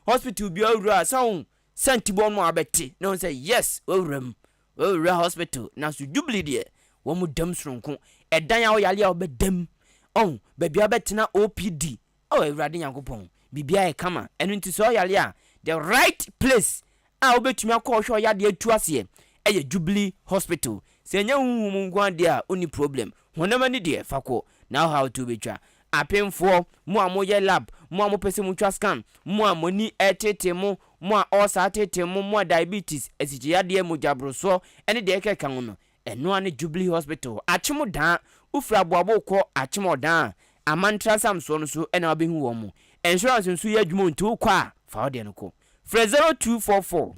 hospital bi awura sɛ wɔn sɛnti bɔ no abɛte na wɔn sɛ yes wawura mu wawura hospital na so jubilee deɛ wɔn dam soronko ɛdan a ɔyale a ɔbɛdam ɔn baabi a ɔbɛtena OPD Oh Awurade Nyankopɔn, biribiara yɛ kama. Ɛno nti sɛ ɔyare a, the right place a wobɛtumi akɔ ɔhwɛ ɔyadeɛ atu aseɛ ɛyɛ Jubilee Hospital. Sɛ ɛnyɛ honhom mu nko ara deɛ a, wonni problem. Honam ani deɛ, fa kɔ na wo haw to bɛtwa. Apemfoɔ, mo a moyɛ lab, mo a mopɛ sɛ motwa scan, mo a mo ani reteetee mo, mo a ulcer ateetee mo, mo a diabetes, asikyireyadeɛ, mogyaborosoɔ ne deɛ ɛkeka ho no, Ɛno ara ne Jubilee Hospital, Akyem Daa. Wofiri Aboabo rekɔ Akyem Ɔdaa a, Amantra nsamsoɔ no so na wobɛhu wɔn. Insurance nso yɛ adwuma o, nti wokɔ a, fa wo deɛ no kɔ. Frɛ 0244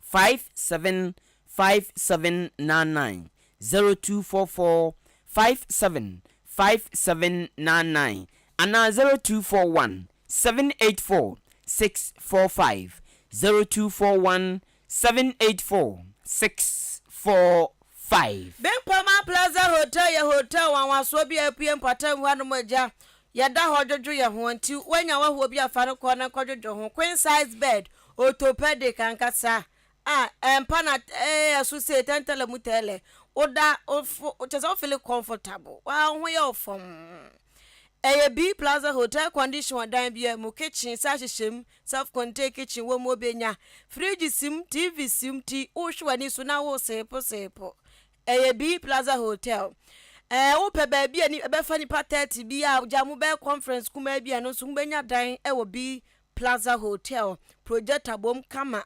57 5799, 0244 57 5799 anaa 0241 784 645, 0241 784 645. Bempama Plaza Hotel yɛ hotel nwanwasoɔ bi a apue mpɔtam hanom agya. Yɛda hɔ dwodwo yɛn ho nti woanya w'ahoɔ bi a fa no kɔ na kɔdwodwo ho. Queen size bed, orthopedic ankasa a ɛmpa na ee ɛso sei tɛntɛlɛ mu tɛɛlɛ. Woda wofo kyerɛ sɛ wo feel comfortable. Wo ho yɛ wo fɔmm. Ɛyɛ B Plaza Hotel condition wɔ dan biara mu, kitchen sɛ ahyehyɛ mu, self contained kitchen wɔ mu obenya, fridge si mu, TV si mu nti wohwɛ w'ani so na woseepo seepo. Ɛyɛ B Plaza Hotel. Ɛɛ wopɛ baabi a ɛbɛfa nipa 30 bi a gya mo bɛyɛ conference kumaa bi a ɛno nso mobɛnya dan wɔ B Plaza Hotel. Projector bom kama.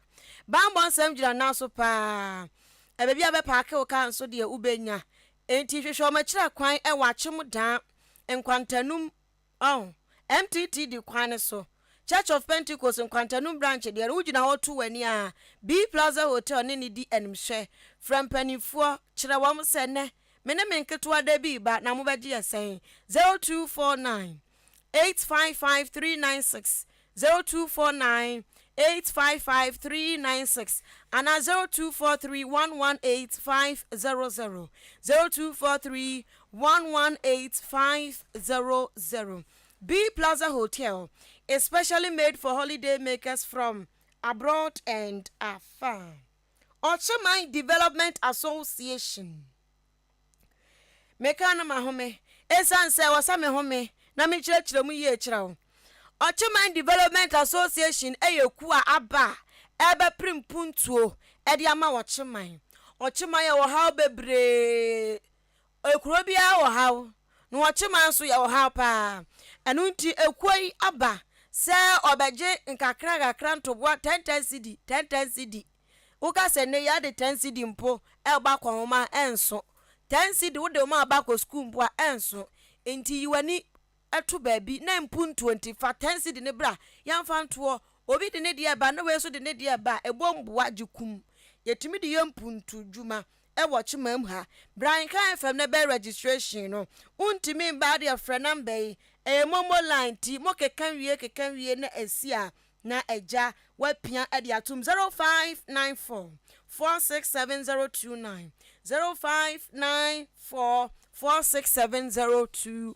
Bammɔ nsɛm gyina nan so paa. Baabi a bɛpaake wo kaa nso deɛ wobɛnya. Enti hwehwɛ wɔn akyiri kwan wɔ Akyem Dan, Nkwantanum, ɔho, MTTD kwan no so. Church of Pentecost Nkwantanum Branch deɛ no, wogyina hɔ to w'ani a, B Plaza Hotel ne no di animhwɛ. Frɛ mpanimfoɔ, kyerɛ wɔn sɛ nnɛ, me ne me nketewa da bi reba na mobɛgye yɛ sɛn? 0249 855 396, 0249 855 396 anaa 0243 118 500, 0243 118 500. B Plaza Hotel is specially made for holiday makers from abroad and afar. Ɔkyeman Development Association. Meka no mahome esiane sɛ ɛwɔ sɛ mehome na mekyerɛkyerɛ mu yie kyerɛ wo. Ɔkyeman Development Association yɛ kuo a aba a ɛrebɛpere mpuntuo de ama Ɔkyeman. Ɔkyeman yɛwɔ haw bebree. Kuro biara wɔ haw, na Ɔkyeman nso yɛwɔ haw pa ara. Ɛno nti ekuo yi aba sɛ ɔbɛgye nkakrankakra ntoboa 10 10 cedi, 10 10 cedi Woka sɛ nnɛ yi ade ten cedi mpo ɛbɔ akɔnhoma a, ɛnso. Ten cedi wode wo ma ba kɔ sukuu mpo a, ɛnso. Nti yi w'ani to baabi na mpuntuo nti fa ten cedi no bra yɛmfa ntoɔ. Obi de ne deɛ ba na wei nso de ne deɛ ba a, ɛbɔ mboa gye kum. Yɛtumi de yɛ mpuntu dwuma. wɔ Kyema mu ha. Bra Nkan FM na bɛyɛ registration no. Wontumi mba a deɛ frɛ number yi, ɛyɛ momo line nti mo keka wie keka wie na ɛsi a na agya wapia de atom 0594 467029 0594 467029.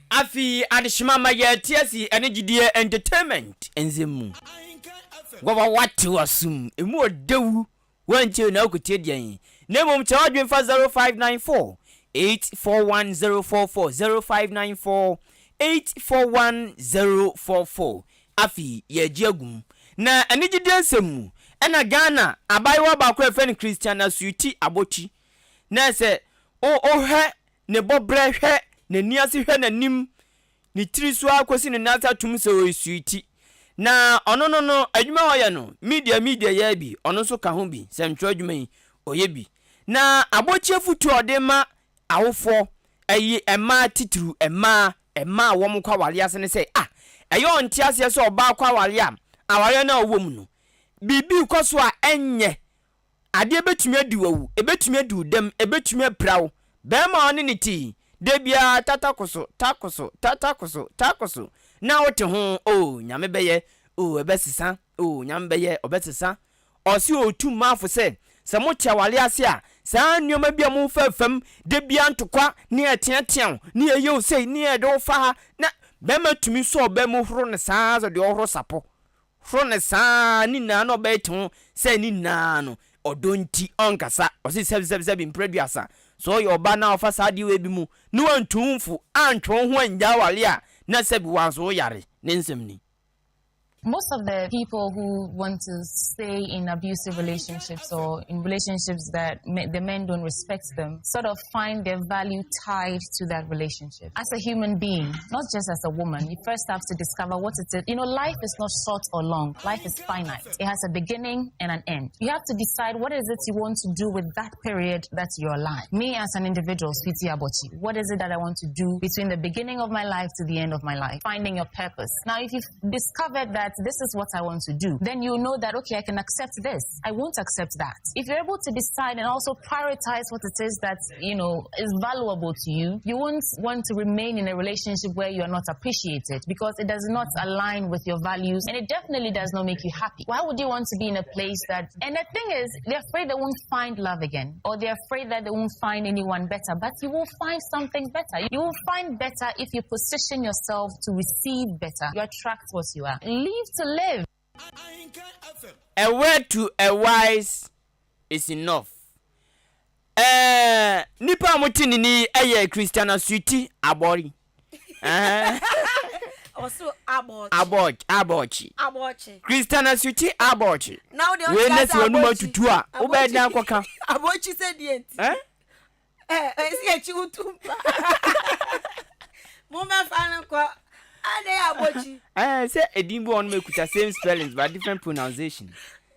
Afei adehyema ma yɛte ase ɛne gyidie entertainment nsɛm mu. Wawa wate w'asom emu ɔdɛwu Woantie na wokotie deɛn? Na mmom kyerɛ w'adwene fa 0594 841 044, 0594 841 044. Afei yɛregye agu mu. Na anigyedeɛ nsɛm mu, ɛna Ghana abaayewa baako a yɛfrɛ no Christiana Suiti Abotsi, na sɛ wo wohwɛ ne bɔberɛ, hwɛ n'ani ase, hwɛ n'anim, ne tiri so ara kɔsi ne nan ase atom sɛ ɔyɛ suiti. Na ɔno no no, adwuma a ɔyɛ no, media media yɛ bi, ɔno nso ka ho bi, sɛntwerɛ adwuma yi, ɔyɛ bi. Na abɔkyi afotuo a ɔde ma awofoɔ, ɛyi mmaa titiriw, mmaa, mmaa a wɔn kɔ awareɛ ase ne sɛ, ah, ɛyɛ ɔnte aseɛ sɛ ɔbaa kɔ awareɛ a, awareɛ no a ɔwɔ mu no, biribi rekɔ so a ɛnyɛ. Adeɛ bɛtumi adi wo awu, ɛbɛtumi adi wo dɛm, ɛbɛtumi apira wo. Barima a ɔne no te yi, da biara tata koso, ta koso, tata koso, ta koso, na wote ho, oh, Nyame bɛyɛ, oh, ɛbɛsesa, oh, Nyame bɛyɛ, ɔbɛsesa. Ɔse ɔretu mmaa fo sɛ, sɛ mote awareɛ ase a, saa nneɛma bi a mofa fam, da biara ntokwa, ne yɛteatea wo, ne yɛyɛ wo sei, ne yɛde wo fa ha, na barima tumi sɔ ɔbaa mu horo no saa ara sɛ deɛ ɔhoro sapɔ. Horo no saa ara, ne nyinaa na ɔbɛyɛ te ho sɛ ne nyinaa no ɔdɔ nti ɔnkasa. Ɔse sɛbi sɛbi sɛbi mprɛ aduasa, sɛ ɔyɛ ɔbaa na ɔfa saa adeɛ wei bi mu na wantu wo mfo antwe wo ho annya aware a na sɛbi wanso wo yare. Ne nsɛm ni. Most of the people who want to stay in abusive relationships or in relationships that the men don't respect them sort of find their value tied to that relationship. As a human being, not just as a woman, you first have to discover what it is. You know, life is not short or long. Life is finite. It has a beginning and an end. You have to decide what is it you want to do with that period that you're alive. Me as an individual, Sweetie Abochi, what is it that I want to do between the beginning of my life to the end of my life? Finding your purpose. Now, if you've discovered that this is what I want to do, then you know that, okay, I can accept this. I won't accept that. If you're able to decide and also prioritize what it is that, you know, is valuable to you, you won't want to remain in a relationship where you are not appreciated because it does not align with your values and it definitely does not make you happy. Why would you want to be in a place that, and the thing is, they're afraid they won't find love again or they're afraid that they won't find anyone better, but you will find something better. You will find better if you position yourself to receive better. You attract what you are. Live to live. A word to a wise is enough. Ɛɛ nipa a wɔte ne ni yɛ Christiana Suiti Abɔri. Ɔso abɔɔkye. Abɔɔkye abɔɔkye. Abɔɔkye. Christiana Suiti abɔɔkye. Na wo deɛ Wei ɔte na ase si wɔn abɔɔkye. atutu a wobɛyɛ den akɔka. Abɔɔkye sɛ deɛ nti. Eh? Ɛ ɛsi akyi wotu mpa. Mommɛfa no nkɔ. Adɛn yɛ abɔkyi? Ɛɛ sɛ edin bi wɔ hɔ nom ekuta same spellings but different pronunciation.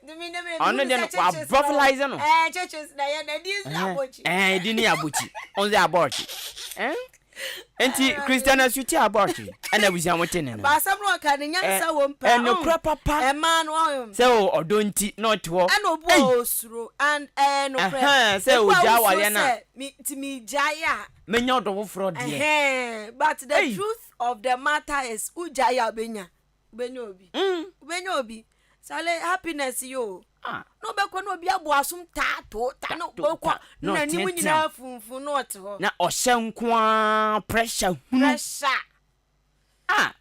Ɔno deɛ no wa brɔfilize no. Ɛɛ churches na yɛ na edin nso abɔkyi. Ɛɛ edin no yɛ abɔkyi. Ɔno sɛ abɔkyi. Ɛɛ nti Christiana Suti abɔkyi ɛna abusua mo te ne no. Baasɛm no ɔka ne nyansa wɔ mu paa. Ɛnokorɛ papa. Ɛmaa no ɔyom. Sɛ o ɔdɔ nti na ɔte hɔ. Ɛna obu a osuro and ɛɛ nokorɛ. Ɛhɛn sɛ ogya awareɛ no a. Me nti me gyae a. Menya ɔdɔ foforɔ deɛ. Ɛhɛn but the truth of the matter is wo gyae a wobɛnya wobɛnya obi wobɛnya obi sale happiness yi o na wobɛkɔ na obi abɔ asom taa to ta na wobɛkɔ na n'anim nyinaa funfun na ɔte hɔ. Na ɔhyɛ nko ara pressure hunu. Pressure. Ah.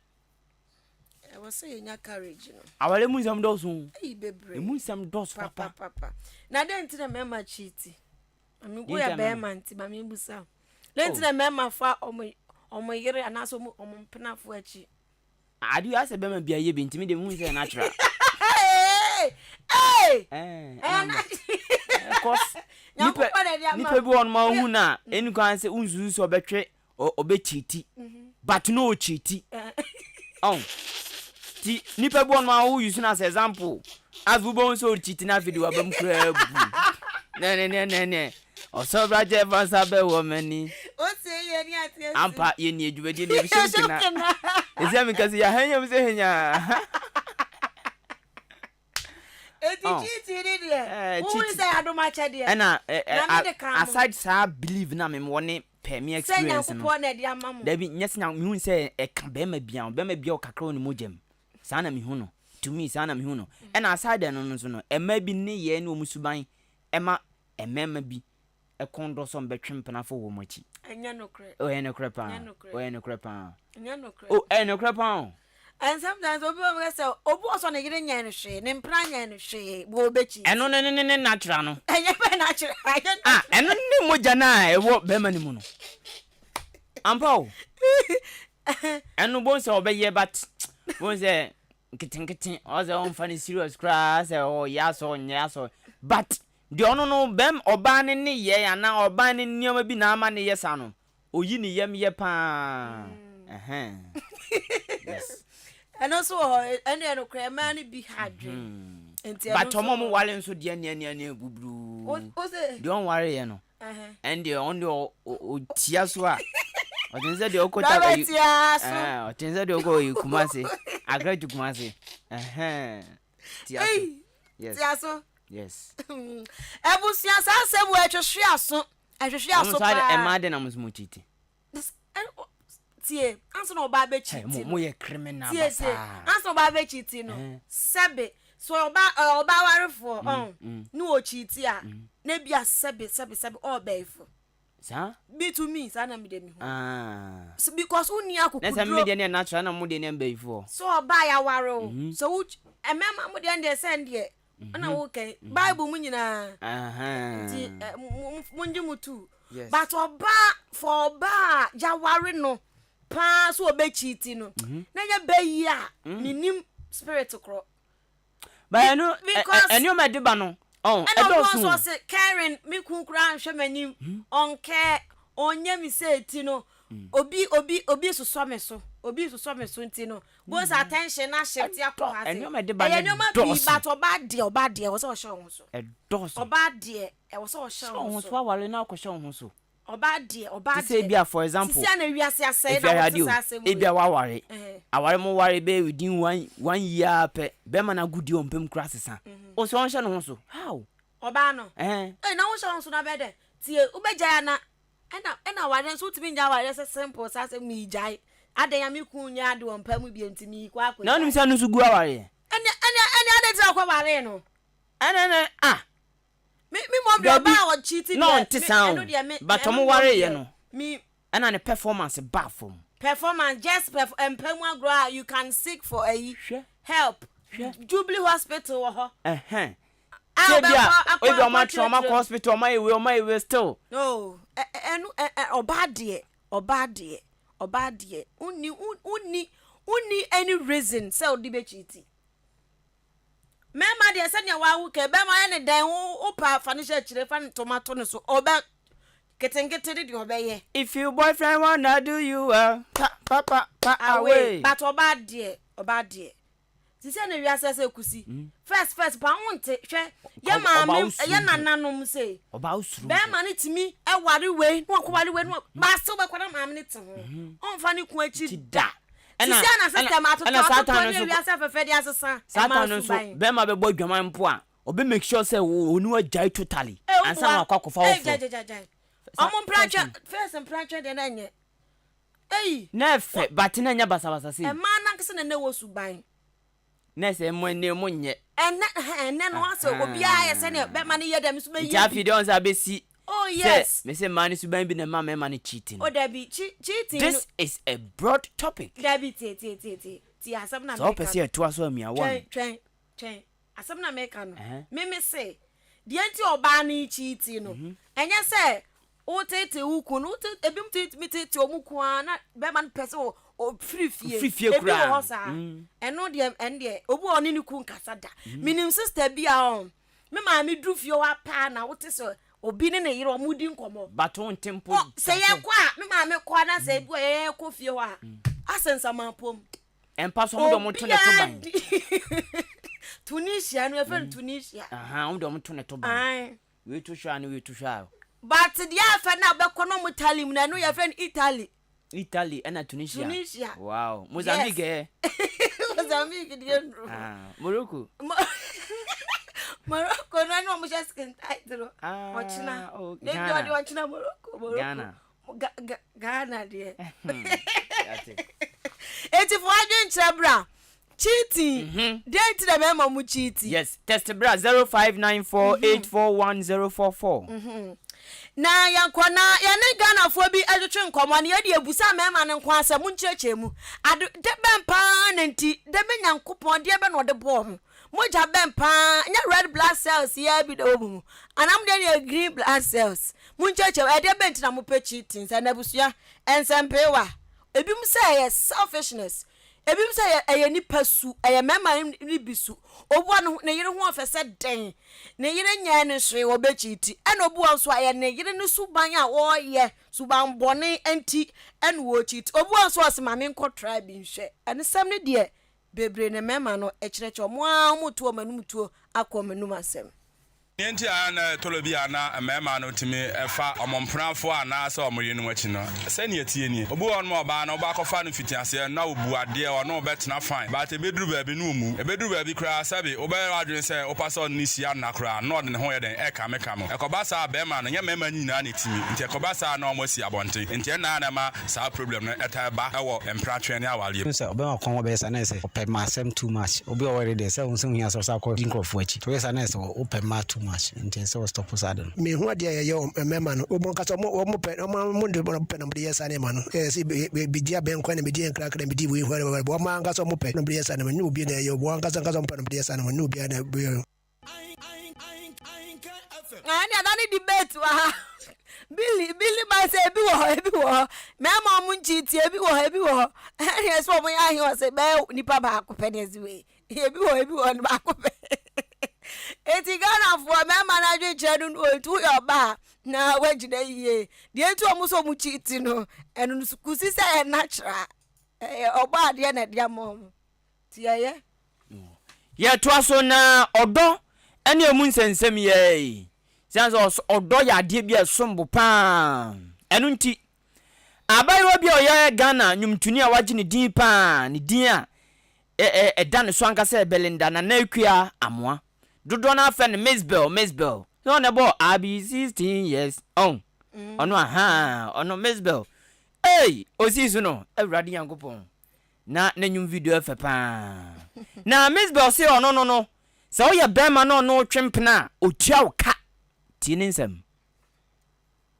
Ɛwɔ sɛ yɛnya courage no. Aware mu nsɛm dɔɔso o. Eyi bebree. Emu nsɛm dɔɔso papa. Papa. Na dɛn nti na mmarima cheat? Maame wo yɛ bɛrima nti maame busa. Dɛn nti na mmarima fa ɔmo ɔmo yere anaasɛ ɔmo ɔmo mpenafo akyi? Ade yi asɛ bɛrima bi ayɛ bi nti mi de mi hu sɛ natural. Cause nipa nipa bi wɔ no ma ohu na ɛni kwan sɛ wonsusu sɛ ɔbɛtwe ɔbɛkyiti but na ɔkyiti ɔn ti nipa bi wɔ no ma wo use no as example as wobɛhu sɛ ɔkyiti na afei de waba mu koraa bu nɛnɛnɛnɛnɛ ɔsɔ bra gyɛ fa nsa bɛwɔ m'ani ampa yɛni adwumadie ne yɛbɛhyɛ mu kena ɛsɛ meka sɛ yɛahanyam sɛ hanya Eti. Nti cheating ne deɛ, wohunu sɛ adom akyɛdeɛ. Ɛna Nyame de kaa mo. aside saa believe na me wɔ ne pɛ me Sɛ experience no. Nyankopɔn na ɛde ama mo. Dabi, nyɛ sɛ Nyank, mehu sɛ ɛka bɛrima biara ho, bɛrima biara wɔ kakra wɔ ne mogya mu. Saa na mehu no. To me, saa na mehu no. Ɛna aside ɛno no nso no, mmaa bi nneyɛɛ ne wɔn suban ɛma mmarima bi kɔn dɔ sɛ wɔbɛtwe mpena fo wɔ wɔn akyi. Ɛnyɛ nokorɛ. Oh, ɛyɛ nokorɛ paa. Ɛnyɛ nokorɛ. Oh, ɛyɛ nokorɛ paa. Ɛnyɛ nokorɛ. Oh, ɛyɛ nokorɛ paa o. And sometimes obi wɔ hɔ sɛ obi wɔ sɛ ne yere nyɛ no hwee, ne mpena nyɛ no hwee, wɔ ɔbɛkyi. Ɛno ne ne ne natural no. Ɛnyɛ bɛ natural. Ɛnyɛ natural. Ah, ɛno ne mogya no a ɛwɔ bɛrima no mu no. Ampa o. Ɛno bohu sɛ ɔbɛyɛ but bohu sɛ nketenkete ɔsɛ ɔmfa no serious koraa sɛ ɔyɛ asɔ ɔnyɛ asɔ but Deɛ ɔno no bɛm ɔbaa no nneyɛɛ anaa ɔbaa no nneɛma bi na ama no yɛ saa no, ɔyi ne yam yɛ paa. Ɛhɛn. Yes. Ɛno nso wɔ hɔ, ɛno yɛ nokorɛ, mmaa no bi ha adwene. Nti ɛno But nso ɔmo a wɔ ɔmo hɔ. ware nso deɛ nea nea nea buburuu. Wo wo se. Deɛ ɔnware yɛ no, Ɛhɛn. ɛn deɛ ɔno deɛ ɔtia so a, ɔte sɛ deɛ ɔkɔ ta Driver ayi. tia so. Ɛhɛn, ɔte sɛ deɛ ɔkɔ ayi Kumasi, Accra to Kumasi. Ɛhɛn. Tia so. Ei, Yes. tia so. Yes. Abusua saa asɛm wɔ ɛhwehwe aso ɛhwehwe aso paa. Ɛmaa de na mo nso mo kyiti. Tie ansa na ɔbaa bɛ kyiti no. Mo yɛ criminal tie tie ansa na ɔbaa bɛ kyiti no sɛbe so ɔbaa ɔbaa warefoɔ ɔn ne wɔ kyiti a na ebi a sɛbe sɛbe sɛbe ɔɔbɛɛfo. Saa. Bi to me saa na mi de mi ho. Ah. So because wo ni akokuduro. Na sɛ mi deɛ ne yɛ natural na mo deɛ ne yɛ mbɛyifoɔ. So ɔbaa yɛ aware o. So wo mmarima mo deɛ deɛ sɛ deɛ. Ɛna wo kɛn Bible mu nyinaa. Nti mo ngye mo tu. But ɔbaa for ɔbaa yaware no paa so ɔbɛ cheat no. Na nyɛ bɛ yi a mi nim spirit korɔ. But ɛno ɛnneɛma ɛde ba no ɔn Ɛna ɔno ɛdɔɔso nso o. ɔse Karen me kun koraa nhwɛ m'anim ɔnkɛɛ ɔnyɛ me sɛ ti no obi obi obi sosɔ me so obi sosɔ me so nti no both mm. attention na shift akɔ ha se ɛnneɛma ɛde ba ɛyɛ no nneɛma pii dɔɔso but ɔbaa deɛ ɔbaa deɛ ɛwɔ sɛ ɔhyɛ wo ho so ɛdɔɔso ɔbaa deɛ ɛwɔ sɛ ɔhyɛ hyɛ wo wo ho ho so so aware na akɔhyɛ wo ho so. Ɔbaa deɛ, ɔbaa Te sɛ deɛ. ebia for example, Sisi a na wiase asɛe efi na wote ahwɛ adeɛ saa o, asɛm wei. ebia waware, Ɛhɛn. aware mo ware bɛyɛ within one one year ara pɛ, bɛrima no agodie a ɔmpɛ mu koraa sesa. Wo sɛ ɔnhyɛ ne ho so, how? Ɔbaa no. Ɛhɛn. Ei, na wonhyɛ wo ho so na bɛyɛ dɛn? Tie, wobɛgyae ana? Ɛna ɛna awareɛ nso wotumi ngyae awareɛ sɛ simple saa sɛ meegyae. Adɛn a me kunu nyɛ ade wɔ mpa mu bio nti meekɔ akɔgyae. Na wonim sɛ ɛno nso gu awareɛ? Ɛnea ɛnea ɛnea adɛn nti na wokɔwaree no? Ɛna ɛna ah! Me me mom deɛ Dabi, ɔbaa a ɔcheat na deɛ ɔnte me saa ɛno o, deɛ me but ɛno ɔmo mmom wareeɛ deɛ no, me ɛna ne performance baa fam. Performance just perf mpa mu agorɔ a you can seek for ayi Hwɛ, help hwɛ. Jubilee hospital wɔ hɔ Ɛhɛn. a Sɛ ebi a, wobɛkɔ akɔ ebi a ɔmo akɔ atena, ɔmo akɔ kyerɛkyerɛ hospital, ɔmo ayɛ wei, ɔmo ayɛ wei still. No ɛ ɛ ɛno ɛ ɛ ɔbaa deɛ ɔbaa deɛ ɔbaa deɛ wonni wonni wonni any reason sɛ wode bɛ cheat. Mɛɛma deɛ sɛdeɛ wawo kɛ bɛɛma yɛ ne dɛn wo wo pa fa no hyɛ akyire fa ntoma to ne so ɔbɛ ketenkete ne deɛ ɔbɛyɛ. If you boyfriend wanna do you well pa pa pa pa away. But ɔbaa deɛ ɔbaa deɛ sisi na wiase sɛ kusi first first pa wo nte hwɛ yɛ maame yɛ nananom se bɛɛma ne tumi ɛware wei na wakɔ ware wei na baase wobɛkɔ na maame ne te ho ɔnfa ne kun akyi da. Ɛna Sisi a na system ɛna atotɔ ɛna saa atotɔ time no ne nso wiase afɛfɛ de asesa saa ɛmaa time no nso suban. bɛrima bɛbɔ adwaman mpo a ɔbɛ make sure sɛ wo ɔne wagyae totally Ee wo ansa na boa wakɔ akɔfa ee foforɔ. gyae gyae gyae Sa ɔmo mpratwɛ first no. first mpratwɛ deɛ na ɛnyɛ ei. Na ɛfɛ but na ɛnyɛ basabasa sei. Ɛmaa nankasa na na ɛwɔ suban. Na sɛ mo ɛnɛ mo nyɛ. Ɛnɛ ɛnɛ no asɛ obiara yɛ sɛdeɛ bɛma no yɛ dɛ me nso mɛyɛ Nti afei deɛ ɔn sɛ abɛsi Oh yes. Sɛ mese mmaa no suban bi na ɛma mmarima no cheating. Oh dabi cheating no. This is a broad topic. Dabi tie tie tie tie tie asɛm na meka. Sɛ wopɛ sɛ yɛtoa so a mia one. Twɛn twɛn twɛn asɛm na meka no. Me me se deɛ nti ɔbaa no cheating no ɛnyɛ sɛ Woteetee wo kunu no, wote ebinom tumi teetee wɔn kunu ara na bɛrima no pɛ sɛ ɔfiri fie. Ofiri fie Ebi wɔ koraa. hɔ saa. Ɛno deɛ ɛno deɛ obi wɔ hɔ ɔne ne kunu nkasa da. Menim sister bi a ɔn me maame duru fie hɔ paa na wote sɛ obi ne ne yere wɔn di nkɔmmɔ. But wonte mpo Ɔ sɛ da sɛ. yɛkɔ a me maame kɔ na sɛ ebi wɔ yɛkɔ fie hɔ a asɛ nsamanpom. Ɛmpa so wɔn de wɔn to ne to Obiara ban. di Tunisia no yɛfrɛ no Tunisia. Ahaa wɔn de wɔn to ne to ban. Ae. Wei to hwɛ a ne wei to hwɛ a. But deɛ afɛ no a wobɛkɔ na ɔmo tally mu no ɛno yɛfrɛ no Italy. Italy ɛna Tunisia. Tunisia. Wow. Mozambique Yes. ɛ. Mozambique deɛ nnuru. Ah, Morocco. Mo Morocco no ɛne wɔn hyɛ skin tight no. Ah, Ɔkyena. oh, Ebi Ghana. ɔde ɔkyena Morocco Morocco. Ghana. Ga ga Ghana deɛ. Yate. Eti fo adwenkyerɛ bra. Cheating. Deɛ nti na mmarima mo cheating. Yes, test bra 0594841044. Na yɛnkɔ na yɛne Ghanafoɔ bi twetwe nkɔmmɔ na yɛde abusa mmarima no nko ara sɛ monkyerɛkyerɛ mu ade de bɛn paa na nti de bɛ Nyankopɔn deɛ bɛ na ɔde bɔɔ mo mogya bɛn paa nyɛ red blood cells yɛ bi na wɔ mu anaa mo deɛ yɛ green blood cells monkyerɛkyerɛ mu ɛdeɛ bɛn nti na mopɛ cheating sɛ n'abusua nsɛmpeewa ebinom sɛ ɛyɛ selfishness Ebinom sɛ ɛyɛ ɛyɛ nipa su, ɛyɛ mmarima no bi su. Obi wɔ no ne yere ho ɔfɛ sɛ dɛn, ne yere nyɛɛ no hwee ɔbɛkyiiti. Ɛna obi wɔ nso a ɛyɛ ne yere no suban a ɔreyɛ, suban bɔne nti ɛna ɔrekyiiti. Obi wɔ nso a ɔse ma menkɔ try bi nhwɛ. Ɛnosɛm no deɛ bebree na mmarima no kyerɛkyerɛ, wɔn ara wɔreto wɔn anum tuo akɔ wɔn anum asɛm. Nea enti a na ɛtɔ da bi a na mmarima no tumi fa wɔn mpenafoɔ anaasɛ wɔn yerenom akyi no, sɛnea ɛteɛ nie. Obi wɔ hɔnom a ɔbaa no, wobɛ akɔfa no mfitiaseɛ no, na ɔbu adeɛ, ɔne wo bɛtena fine, but ɛbɛduru baabi no ɔmmu. Ɛbɛduru baabi koraa, sɛbe wobɛyɛ w'adwene sɛ wopɛ sɛ ɔne no hyia nna koraa no, na ɔde ne ho yɛ dɛn? Ɛrekamekame wo. Ɛkɔba saa a, barima no, nyɛ mmarima no nyinaa na ɛtumi, nti ɛkɔba saa a na wɔasi abɔnten. Nti ɛnna na ɛma saa problem no taa ba wɔ mpratweɛ ne awareɛ mu. Wohu sɛ ɔbɛma kwan wabɛyɛ saa na ayɛ sɛ ɔpɛ mmaa asɛm too much. Obi a ɔware deɛ sɛ wohu sɛ wohia sɛ ɔsan kɔ di nkurɔfoɔ akyi. Nti woyɛ saa na ayɛ sɛ wopɛ mmaa too much nti ɛsɛ sɛ wo stop saa ade no. Menhu adeɛ a yɛyɛ wɔ mmarima no wɔn ankasa wɔn wɔn pɛ wɔn de wɔn pɛ na wɔde yɛ saa nneɛma no ɛyɛ sɛ bɛdi abɛn kwan na bɛdi nkrakra na bɛdi wei hɔ wɔn ankasa wɔn pɛ na wɔde yɛ saa nneɛma no nyɛ obi na ɛyɛ wɔn ankasa ankasa wɔn pɛ na wɔde yɛ saa nneɛma no nyɛ obiara na ɛyɛ. Ɛne ɛda ne debate wɔ ha. Billy Billy ba sɛ ebi wɔ hɔ ebi wɔ hɔ mmarima ɔmo nkyi ti ebi wɔ hɔ ebi wɔ hɔ ɛne ɛsɛ ɔmo yɛ ahe ɔsɛ bɛyɛ nipa baako pɛ ne ɛsi wei ebi wɔ hɔ ebi wɔ hɔ baako pɛ eti Ghanafoɔ mmarima no adwenkyerɛ no no otu yɛ ɔbaa na wagyina yie deɛ nti ɔmo sɛ ɔmo kyi ti no ɛno no kusi sɛ ɛyɛ natural ɛyɛ ɔbɔ adeɛ na ɛde ama ɔmo. Ti ɛyɛ. Yɛtoa so na ɔdɔ ne emu nsɛnsɛm yɛe. Siane sɛ ɔdɔ yɛ adeɛ bi a ɛsom bo paa. Ɛno nti, abaayewa bi a ɔyɛ Ghana nnwomtoni a wagye ne din paa, ne din a ɛda ne so ankasa yɛ Belinda Nana Akua Amoah. Dodoɔ no ara frɛ no Miss Bell, Miss Bell. Sɛ ɔno na ɛbɔɔ I be 16 years, ɔn, ɔno ahaa, ɔno Miss Bell. Ei, osii so no, Awurade Nyankopɔn. Na n'anwum video yɛ fɛ paa. Na Miss Bell se ɔno no no, sɛ woyɛ bɛrima na ɔne wo twe mpena a, otua wo ka. Tie ne nsɛm.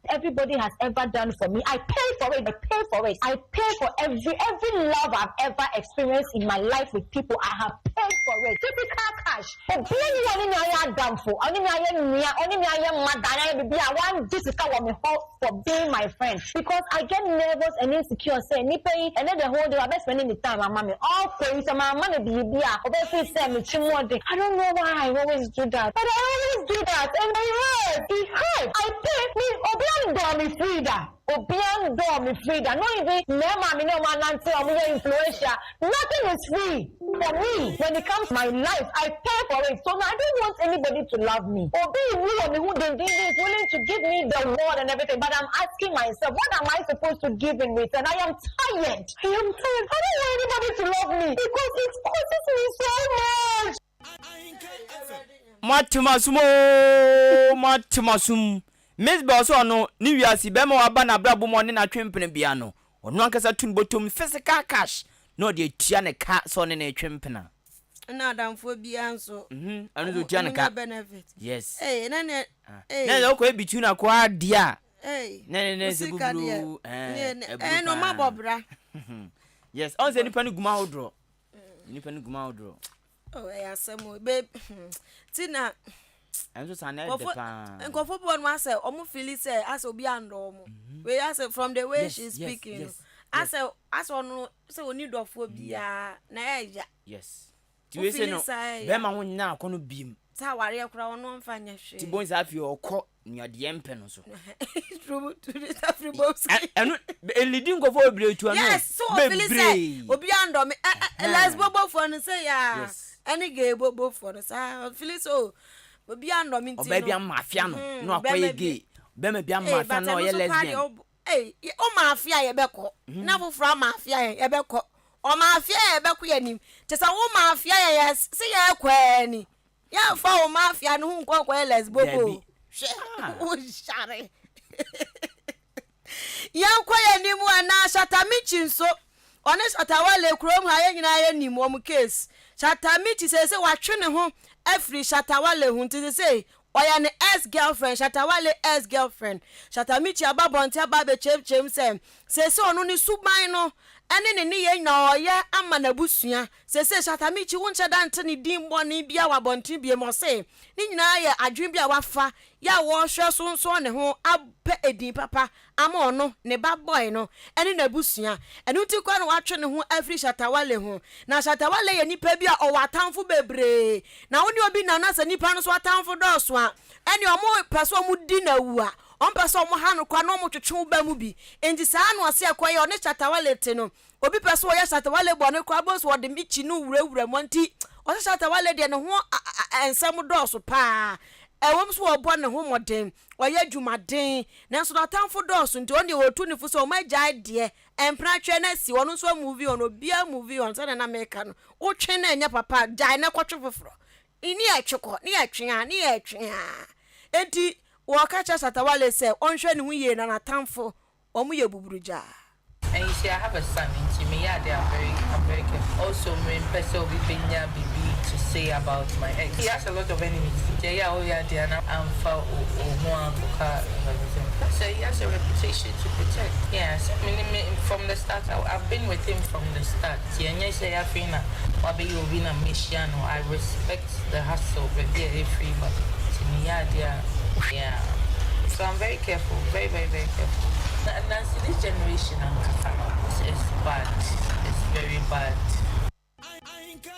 Everybody has ever done for me I pay for it I pay for it I pay for every every love I've ever experienced in my life with people I have paid for it physical cash Obia nni hɔ a ɔne me ayɛ adamfo ɔne me ayɛ nua ɔne me ayɛ mother anaa ayɛ biribi a wangye sika wɔ me hɔ for being my friend because I get nervous and insecure sɛ nipa yi ɛnɛ the whole day wabɛ spend ne time ama me ɔkɔ yi sɛ mamma no biribi a ɔbɛ feel sɛ me tiri mu ɔden I don't know why I always do that but I always do that and it hurts it hurts I pay me obia ndɔɔ me free da obia ndɔɔ me free da not even mmarima a me ne ɔmo anante a ɔmo yɛ influential nothing is free for me when it comes my life I pay for it so I don't want anybody to love me obi nwu wɔ me ho dendenden is willing to give me the world and everything but I'm asking myself what am I supposed to give in return I am tired I am tired I don't want anybody to love me because it causes me so much. Moate m'asom oo, moate m'asom. Miss Bell sɛ ɔno, ne wiase bɛrima a waba n'abrabɔ mu a ɔne no atwe mpena biara no, ɔno ankasa tu ne bɔtɔm physical cash na ɔde atua ne ka sɛ ɔne no retwe mpena. Ɛna adamfoɔ biara nso. Mhm, ɛno nso ɔtua ne Ɔmo ka. nya benefit. Yes. Ee, na neɛ. Ah. Ee. Na sɛ wokɔyɛ bitu na kɔ adeɛ a. Ee. Na ne ne Wo sɛ sika deɛ. buburo ɛɛ Ne ne ɛburu ɛɛ na ɔmo paa. abɔ bra. Yes, ɔn sɛ nipa no gu mu ahodoɔ. Nipa no gu mu ahodoɔ. Oh, ɛyɛ asɛm o. Babe, ti na. Ɛnso saa na ɛdɛ paa. Nkurɔfo bi wɔ no asɛ ɔmo fili sɛ asɛ obi andɔ ɔmo. Mhm. Wei asɛ from the way she is speaking no. Asɛ asɛ ɔno sɛ oni dɔfoɔ biara na ɛyɛ. Yes. Ti wei sɛ no bɛrima ho nyina akɔ no biem. Sɛ awareɛ koraa ɔno ɔmfa nyɛ hwee. Ti bon saa afei ɔkɔ nea deɛ mpɛ no so. Ɛno elidi nkɔfo bebree tu ano. Yes, so ofili sɛ obi andɔ me ɛ ɛ lesbobofoɔ no sɛ yaa ɛne gay bobofoɔ no saa ofili sɛ o obi andɔ me nti no. Ɔbaa bi ama afia no na wakɔyɛ gay bɛrima bi ama afia no na ɔyɛ lesbian. Ee ɔma afia yɛbɛkɔ na foforɔ ama afia yɛ yɛbɛkɔ ɔma afia yɛ yɛbɛkɔ yɛ nim kyɛ sɛ woma afia yɛ yɛ sɛ yɛkɔ ɛni. Yɛmfa wo mafia no ho nkɔ nkɔyɛ lesbobo Dabi. Hwɛ, wohyare. Yɛnkɔ yɛn anim anaa Shatta Michi nso, ɔne Shatta Wale kurom ha yɛn nyinaa yɛnim wɔn case. Shatta Michi seesei watwe ne ho afiri Shatta Wale ho nti seesei ɔyɛ ne ex girlfriend, Shatta Wale ex girlfriend. Shatta Michi aba abɔnten aba abɛkyerɛkyerɛ mu sɛ seesei ɔno ne suban no ne ne nneyɛɛ nyinaa ɔyɛ ama n'abusua. Seesei Shatta Michi wonkyɛ da nte ne din bɔne biara wɔ abɔnten biom. Ɔse ne nyinaa yɛ adwene bi a wafa yɛ a wɔrehwɛ so nso ne ho apɛ edin papa ama ɔno, ne ba boy no, ne n'abusua. Ɛno nti koraa na watwe ne ho afiri Shatta Wale ho. Na Shatta Wale yɛ nipa bi a ɔwɔ atamfo bebree. Na wo ne obi nam na sɛ nipa no nso atamfo dɔɔso a, ɛnneɛ wɔpɛ sɛ wɔdi no awu a, wɔmpɛ sɛ wɔha no koraa na wɔtwetwe wo ba mu bi. Enti saa na ɔse ɛkɔyɛ ɔne Shatta Wale te no. Obi pɛ sɛ ɔyɛ Shatta Wale bɔne koraa bohu sɛ ɔde mikyi no wurawura mu nti ɔsɛ Shatta Wale deɛ ne ho nsɛm dɔɔso paa. Ɛwom sɛ ɔbɔ ne ho mmɔden, ɔyɛ adwumaden, nanso n'atamfo dɔɔso nti ɔno deɛ ɔtu ne fo sɛ wɔn agyae deɛ mpena twɛ no asi, ɔno nso amuvi on, obiara muvi on sɛdeɛ na meka no, wotwe na ɛnyɛ papa a, gyae na kɔtwe foforɔ. Ne yɛtwe kɔ, ne yɛtwe a, ne yɛtwe a. Enti wɔka kyerɛ Shatta Wale sɛ ɔnhwɛ ne ho yie na n'atamfo Wɔn yɛ buburugyaa. And you see I have a son nti me yɛ ade I'm very I'm very careful also me mpɛ sɛ obi bɛ nya biribi to say about my ex he has a lot of enemies nti ɛyɛ a woyɛ ade a na amfa wo ho ankɔka nsɛm sɛ he has a reputation to protect yeah sɛ me ne me from the start I I've been with him from the start nti ɛnyɛ sɛ afei na wabɛyɛ obi na mehyia no I respect the hustle baabi a ɛfiri ba nti meyɛ adeɛ a yeah so I'm very careful very very very careful na Nancy this generation ankasa no it's bad it's very bad.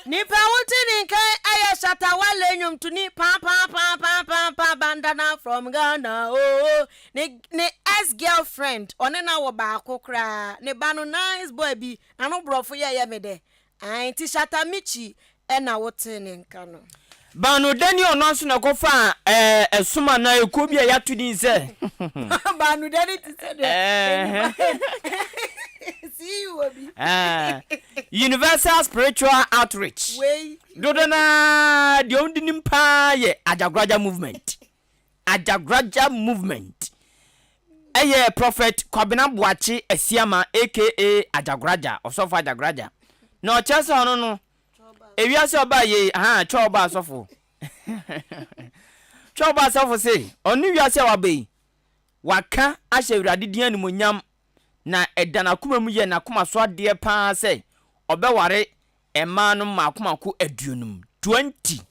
Nipa a wote ne nka yɛ Shatta Wale nnwomtoni paa paa paa paa paa paa bandana from Ghana oo ne ne ex girlfriend ɔne no awɔ baako koraa ne ba no nice boy bi n'ano borɔfo yɛ yɛ me dɛ Ae nti Shatta Michi na wotee ne nka no. Baano Dani ɔno nso na ɛkɔfaa ɛɛ ɛsom anaa ekuo bi a yɛato din sɛ. Baano Dani te sɛ deɛ CEO bi. Universal Spiritual Outreach. Wei. Dodo no ara deɛ wɔde nim paa yɛ Ajagraja Movement. Ajagraja Movement yɛ Prophet Kwabena Boakye Asiamah aka Ajagraja, Ɔsɔfo Ajagraja. Na ɔkyerɛ sɛ ɔno no, ewiase a ɔbaa yei, ahaa, twɛ ɔba asɔfo. Twɛ ɔba asɔfo se, ɔno wiase a waba yi, waka ahyɛ Awurade din animuonyam, na ɛda n'akoma mu yɛ n'akoma so adeɛ paa sɛ ɔbɛware mmaa no mmaako mmaako aduonum, 20.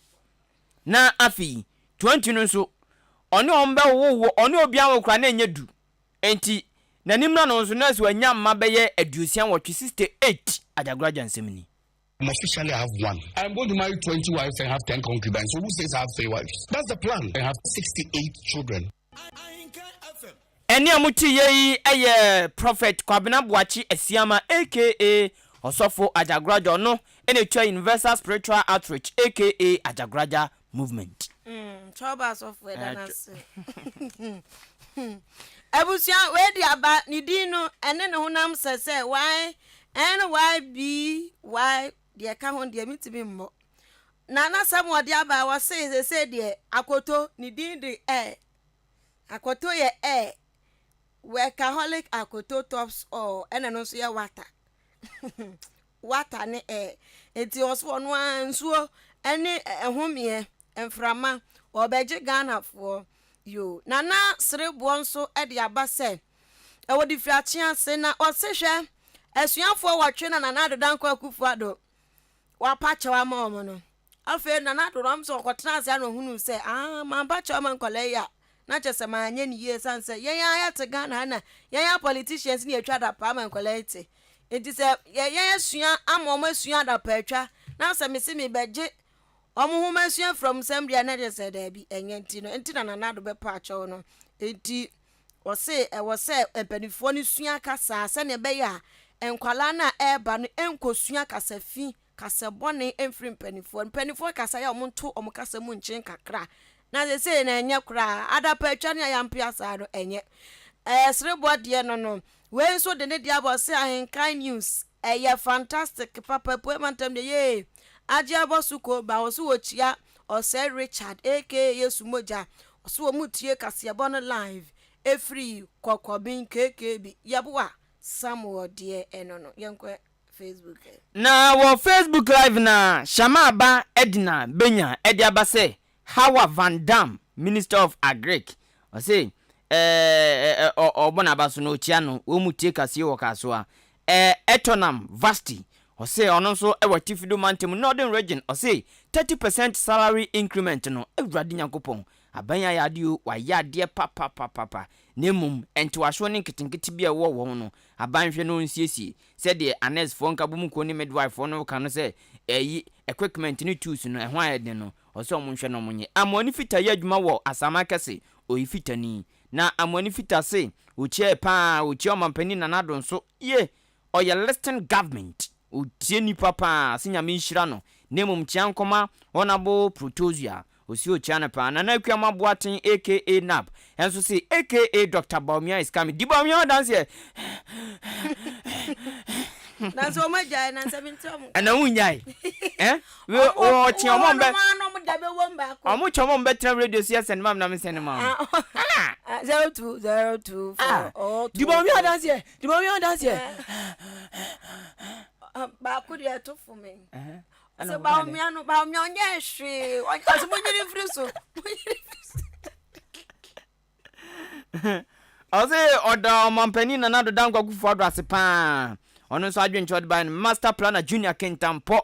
Na afei, 20 no nso, ɔne wɔn bɛwowo, ɔne obiara wo koraa na ɛnyɛ du. Enti, n'anim na no nso, na sɛ wanya mma bɛyɛ 68, 68, Agyagoragya nsɛm ni. Officially, I have one. I'm going to marry 20 wives and have 10 concubines. So who says I have three wives? That's the plan. And have 68 children. Ɛnne a mote yɛ yi yɛ Prophet Kwabena Boakye Asiamah aka Ɔsɔfo Agyagoragya ɔno na ɛtua Universal Spiritual Outreach aka Agyagoragya Movement. Mm, Twɔba asɔfo ɛda no ase. Abusua wei de aba ne din no ɛne ne honam sɛ sɛ Y N Y B Y deɛ ɛka ho deɛ metumi mmɔ. Na n'asɛm wɔde aba wɔse sese deɛ akoto ne din de ɛ Akoto yɛ air, workaholic akoto tops all ɛna ɛno nso yɛ water. Water ne air. Nti ɔso ɔno ara nsuo ɛne ɛhomeɛ, mframa, ɔbɛgye Ghanafoɔ. Yoo, Nana Sereboɔ nso ɛde aba sɛ ɛwɔ de firi akye ase na ɔse hwɛ asuafoɔ wɔtwe na Nana Addo Dankwa Akufo Addo wapa kyɛw ama wɔn no. Afei Nana Addo no sɛ ɔkɔtenaa ase ara na ɔhunuu sɛ ah mampa kyɛw ama nkwadaa yi a na kyerɛ sɛ manyɛ ne yie ɛsiane sɛ yɛn ara yɛte Ghana ha na yɛn ara politicians ne yɛtwa adapaa ma nkwadaa yi te nti sɛ yɛn asua ama wɔn asua adapaa atwa na sɛ mese mebɛgye wɔn nwoma asua fira mu sɛm deɛ na kyerɛ sɛ daabi ɛnyɛ nti no nti na Nana Addo bɛpa akyɛw no nti ɔse ɛwɔ sɛ mpanimfoɔ no sua kasa sɛnea ɛbɛyɛ a nkwadaa no a ɛreba no nkɔsua kasa fi Kasa bɔne mfiri mpaninfoɔ. Mpaninfoɔ kasa yɛ a wɔn nto wɔn kasa mu nkyen kakra. Na sesei no ɛnyɛ koraa. Adapa atwa ne ayampea saa no ɛnyɛ. Ɛɛ serebɔ deɛ no no. Wei nso de ne deɛ aba ɔse Ahenkan news ɛyɛ fantastic papa Apuei mantam deɛ yee. Agye abɔ so ko ba ɔse wɔkyia. Ɔsɛe Richard aka Yesu Mogya ɔse wɔn tie kaseɛbɔ no live ɛfiri Kɔkɔben KKB Yɛboa Samuel deɛ ɛno no yɛnkɔ Facebook ɛ. Na wɔ Facebook live na Shammah ba Edna benya de aba sɛ Hawa Van Dam Minister of Agric ɔse ɛɛ ɔbɔ n'aba so na ɔkyia no wɔn mu tie kaseɛ wɔ Kasoa ɛɛ Etonam Vasti ɔse ɔno nso wɔ Atifido mantam Northern Region ɔse 30 percent salary increment no Awurade Nyankopɔn aban yi ayɛ adeɛ o wayɛ adeɛ papapapapa na mmom ntoasoɔ ne nketenkete bi a ɛwɔ wɔn no aban nhwɛ na ɔnsiesie sɛdeɛ anɛsfoɔ nkabom kuo ne midwifefoɔ no reka no sɛ ɛyi equipment ne tools no ɛho ayɛ den no ɔsɛ ɔmo nhwɛ na ɔmo nyɛ. Amoani Fita yɛ adwuma wɔ Asaman kɛse, ɔyɛ Fitani. Na Amoani Fita se ɔkyiaɛ paa, ɔkyia Ɔmanpanin Nana Addo nso, ye, ɔyɛ listen government, ɔtie nnipa paa, se Nyame nhyira no, na mmom kyia nkɔma Honourable Protozua, ɔse ɔkyia no paa. Nana Akuama Boateng aka Nab nso se aka Doctor Bawumia is coming, di Bawumia ho adanseɛ. Nanso wɔn agyae na nsɛm nti wɔn. Ɛna wɔn nyae. Eh? Wɔkye wɔn bɛ. Wɔn kyɛ wɔn bɛ tena radio so yɛ sɛn mam na mi sɛn mam. 02024 oh two. Di Bawumia adanseɛ. Di Bawumia adanseɛ. Baako deɛ ɛto fo mi. Sɛ Bawumia no Bawumia ɔnyɛ hwee ɔsɛ mo nyini firi so mo nyini firi so. Ɔse ɔda ɔmanpanin Nana Addo Dankwa Akufo Addo ase paa. Ɔno nso adwenkyerɛ ɔde bae no Master Planner Junior Kintampɔ.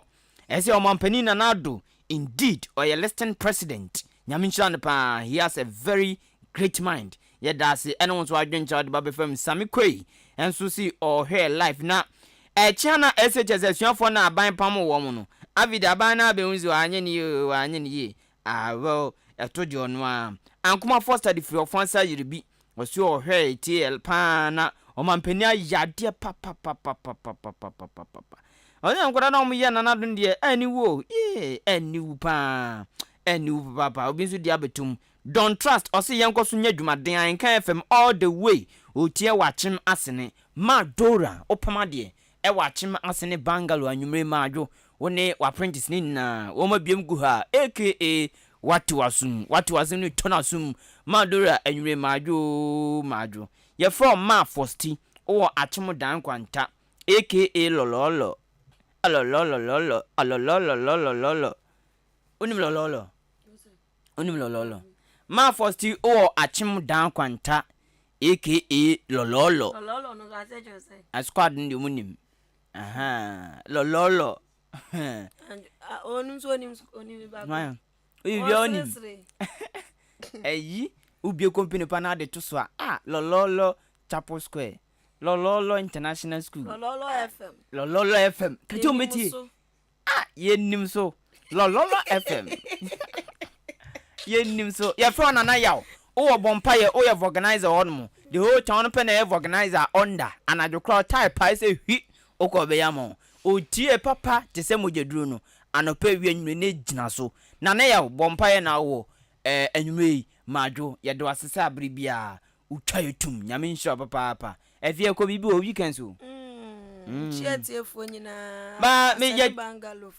Ɛsɛ ɔmanpanin Nana Addo indeed ɔyɛ listing president. Nyame nhyira no paa he has a very great mind. Yɛda ase ɛne wo nso adwenkyerɛ ɔde ba bɛfam. Sami Quaye nso se ɔhwɛɛ live na ɛkyea na SHS asuafoɔ no a aban pamoo wɔn no. Afei de aban no abɛhu sɛ wanyɛ ne yie oo wanyɛ ne yie. Ah well ɛto deɛ ɔno ara. Ankoma Foster de firi ɔfɔn sa yere bi ɔse ɔhwɛɛ TL paa na ɔmanpanin ayɛ adeɛ papapapapapapapapapa ɔse nkwadaa na wɔn yɛ Nana Addo no deɛ aniwu o yee aniwu paa aniwu papaapa obi nso deɛ abɛtum Don Trust ɔse yɛnkɔ so nyɛ adwumaden Ahenkan FM all the way ɔtie wɔ Akyem Asene Ma Dora wopam adeɛ Ɛwɔ Akyem ase ne Bungalow anwummere madwo wo ne w'apprentice no nyinaa wɔn abiem gu ha aka wate w'asom wate w'asem no tɔ n'asom Madura anwummere madwo oo madwo yɛfrɛ wo Ma Fosti wowɔ Akyem Dan Kwanta aka lɔlɔɔlɔ alɔlɔlɔlɔlɔ alɔlɔlɔlɔlɔlɔ wonim lɔlɔɔlɔ Wonim lɔlɔɔlɔ? Maa Fosti wɔ Akyem Dan Kwanta aka lɔlɔɔlɔ. Lɔlɔɔlɔ no nso aseɛ kyerɛ sɛn? A squad no deɛ ɔmo nim. Ahaa lɔlɔɔlɔ. Ɔno nso onim onim baako. Hwan? Oyi bia onim. Ɛyi wobie company pa na ade to so a ah lɔlɔɔlɔ Chapel Square. Lɔlɔɔlɔ International School. Lɔlɔɔlɔ FM. Lɔlɔɔlɔ FM. Kati ɔmo bɛtie. Ah yɛnnim so Lɔlɔlɔ FM Yɛnnim so Yɛfrɛ wo Nana Yaw Wowɔ bɔ mpaeɛ woyɛ vɔganizer wɔ hɔnom The whole town no pɛ na ɛyɛ vɔganizer a ɔnda Anadwo koraa ɔtae pae sɛ hwi Wokɔ ɔbɛyɛ ama wo Ɔtie papa te sɛ mogyaduro no Anɔpa awia anwummere na gyina so Nana Yaw bɔ mpaeɛ na wowɔ eh anwummere yi Madwo yɛda wo ase sɛ abere biara Wotwa yɛ tum Nyame nhyira wo papaapa Ɛfie ɛkɔ biribi wɔ weekends o. Mm. Kyia tiefoɔ nyinaa. Ba me yɛ. Bangalore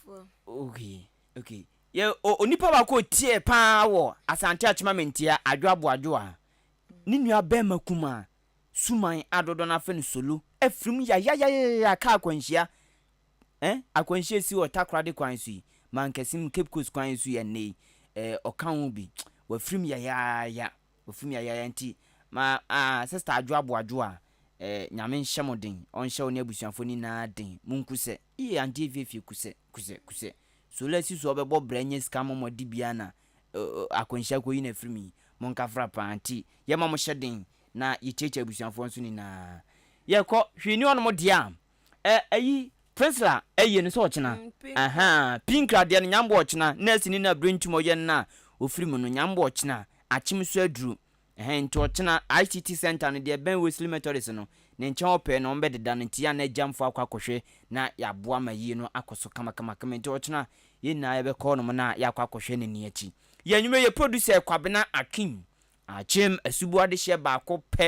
Okay okay. Yɛ onipa baako otie paa wɔ Asante Akyema Mentia Adwo Aboadwo a ne nua bɛrima kumaa Suman a dodoɔ no afɛ no Solo afirim yayayayaya kaa akwanhyia eh akwanhyia esi wɔ Takoradi kwan so yi Mankasim Cape Coast kwan so yi ɛnnɛ yi eh ɔka ho bi wafirim yayaaya. Ofim yayaya nti ma ah sister Adwoa Boadwoa eh Nyame nhyɛ mo den ɔnhyɛ wo ne abusuafoɔ no nyinaa den mo nkusɛ yie auntie Efiefie kusɛ kusɛ kusɛ Sola si so ɔbɛbɔ bra nya sika ama mo adi bia na eh akwanhyia kɔyi no afiri mu yi mo nkafra paa nti yɛma mo hyɛ den na yɛkyiakyia abusuafoɔ nso nyinaa yɛkɔ hwee ni hɔnom deɛ a Ɛ ayi Priscilla ayie no sɛ ɔkyena ahaa Pinkra deɛ no nyambo ɔkyena nurse ni no a bere ntum ɔyɛ no no a ɔfiri mu no nyambo ɔkyena akyem so aduru ɛhɛn nti ɔkyena ICT center no deɛ ɛbɛn Wesley Methodist no ne nkyɛn hɔ pɛɛ na wɔn bɛdeda no nti yɛ a na agyamfoɔ akɔ akɔhwɛ na yɛaboa ma ayie no akɔ so kamakamakama nti ɔkyena yɛn nyinaa yɛbɛkɔ hɔnom na yɛakɔ akɔhwɛ n'ani akyi. Yɛn anwummerɛ yɛ producer Kwabena Akim Akyem Asuboa adehyeɛ baako pɛ.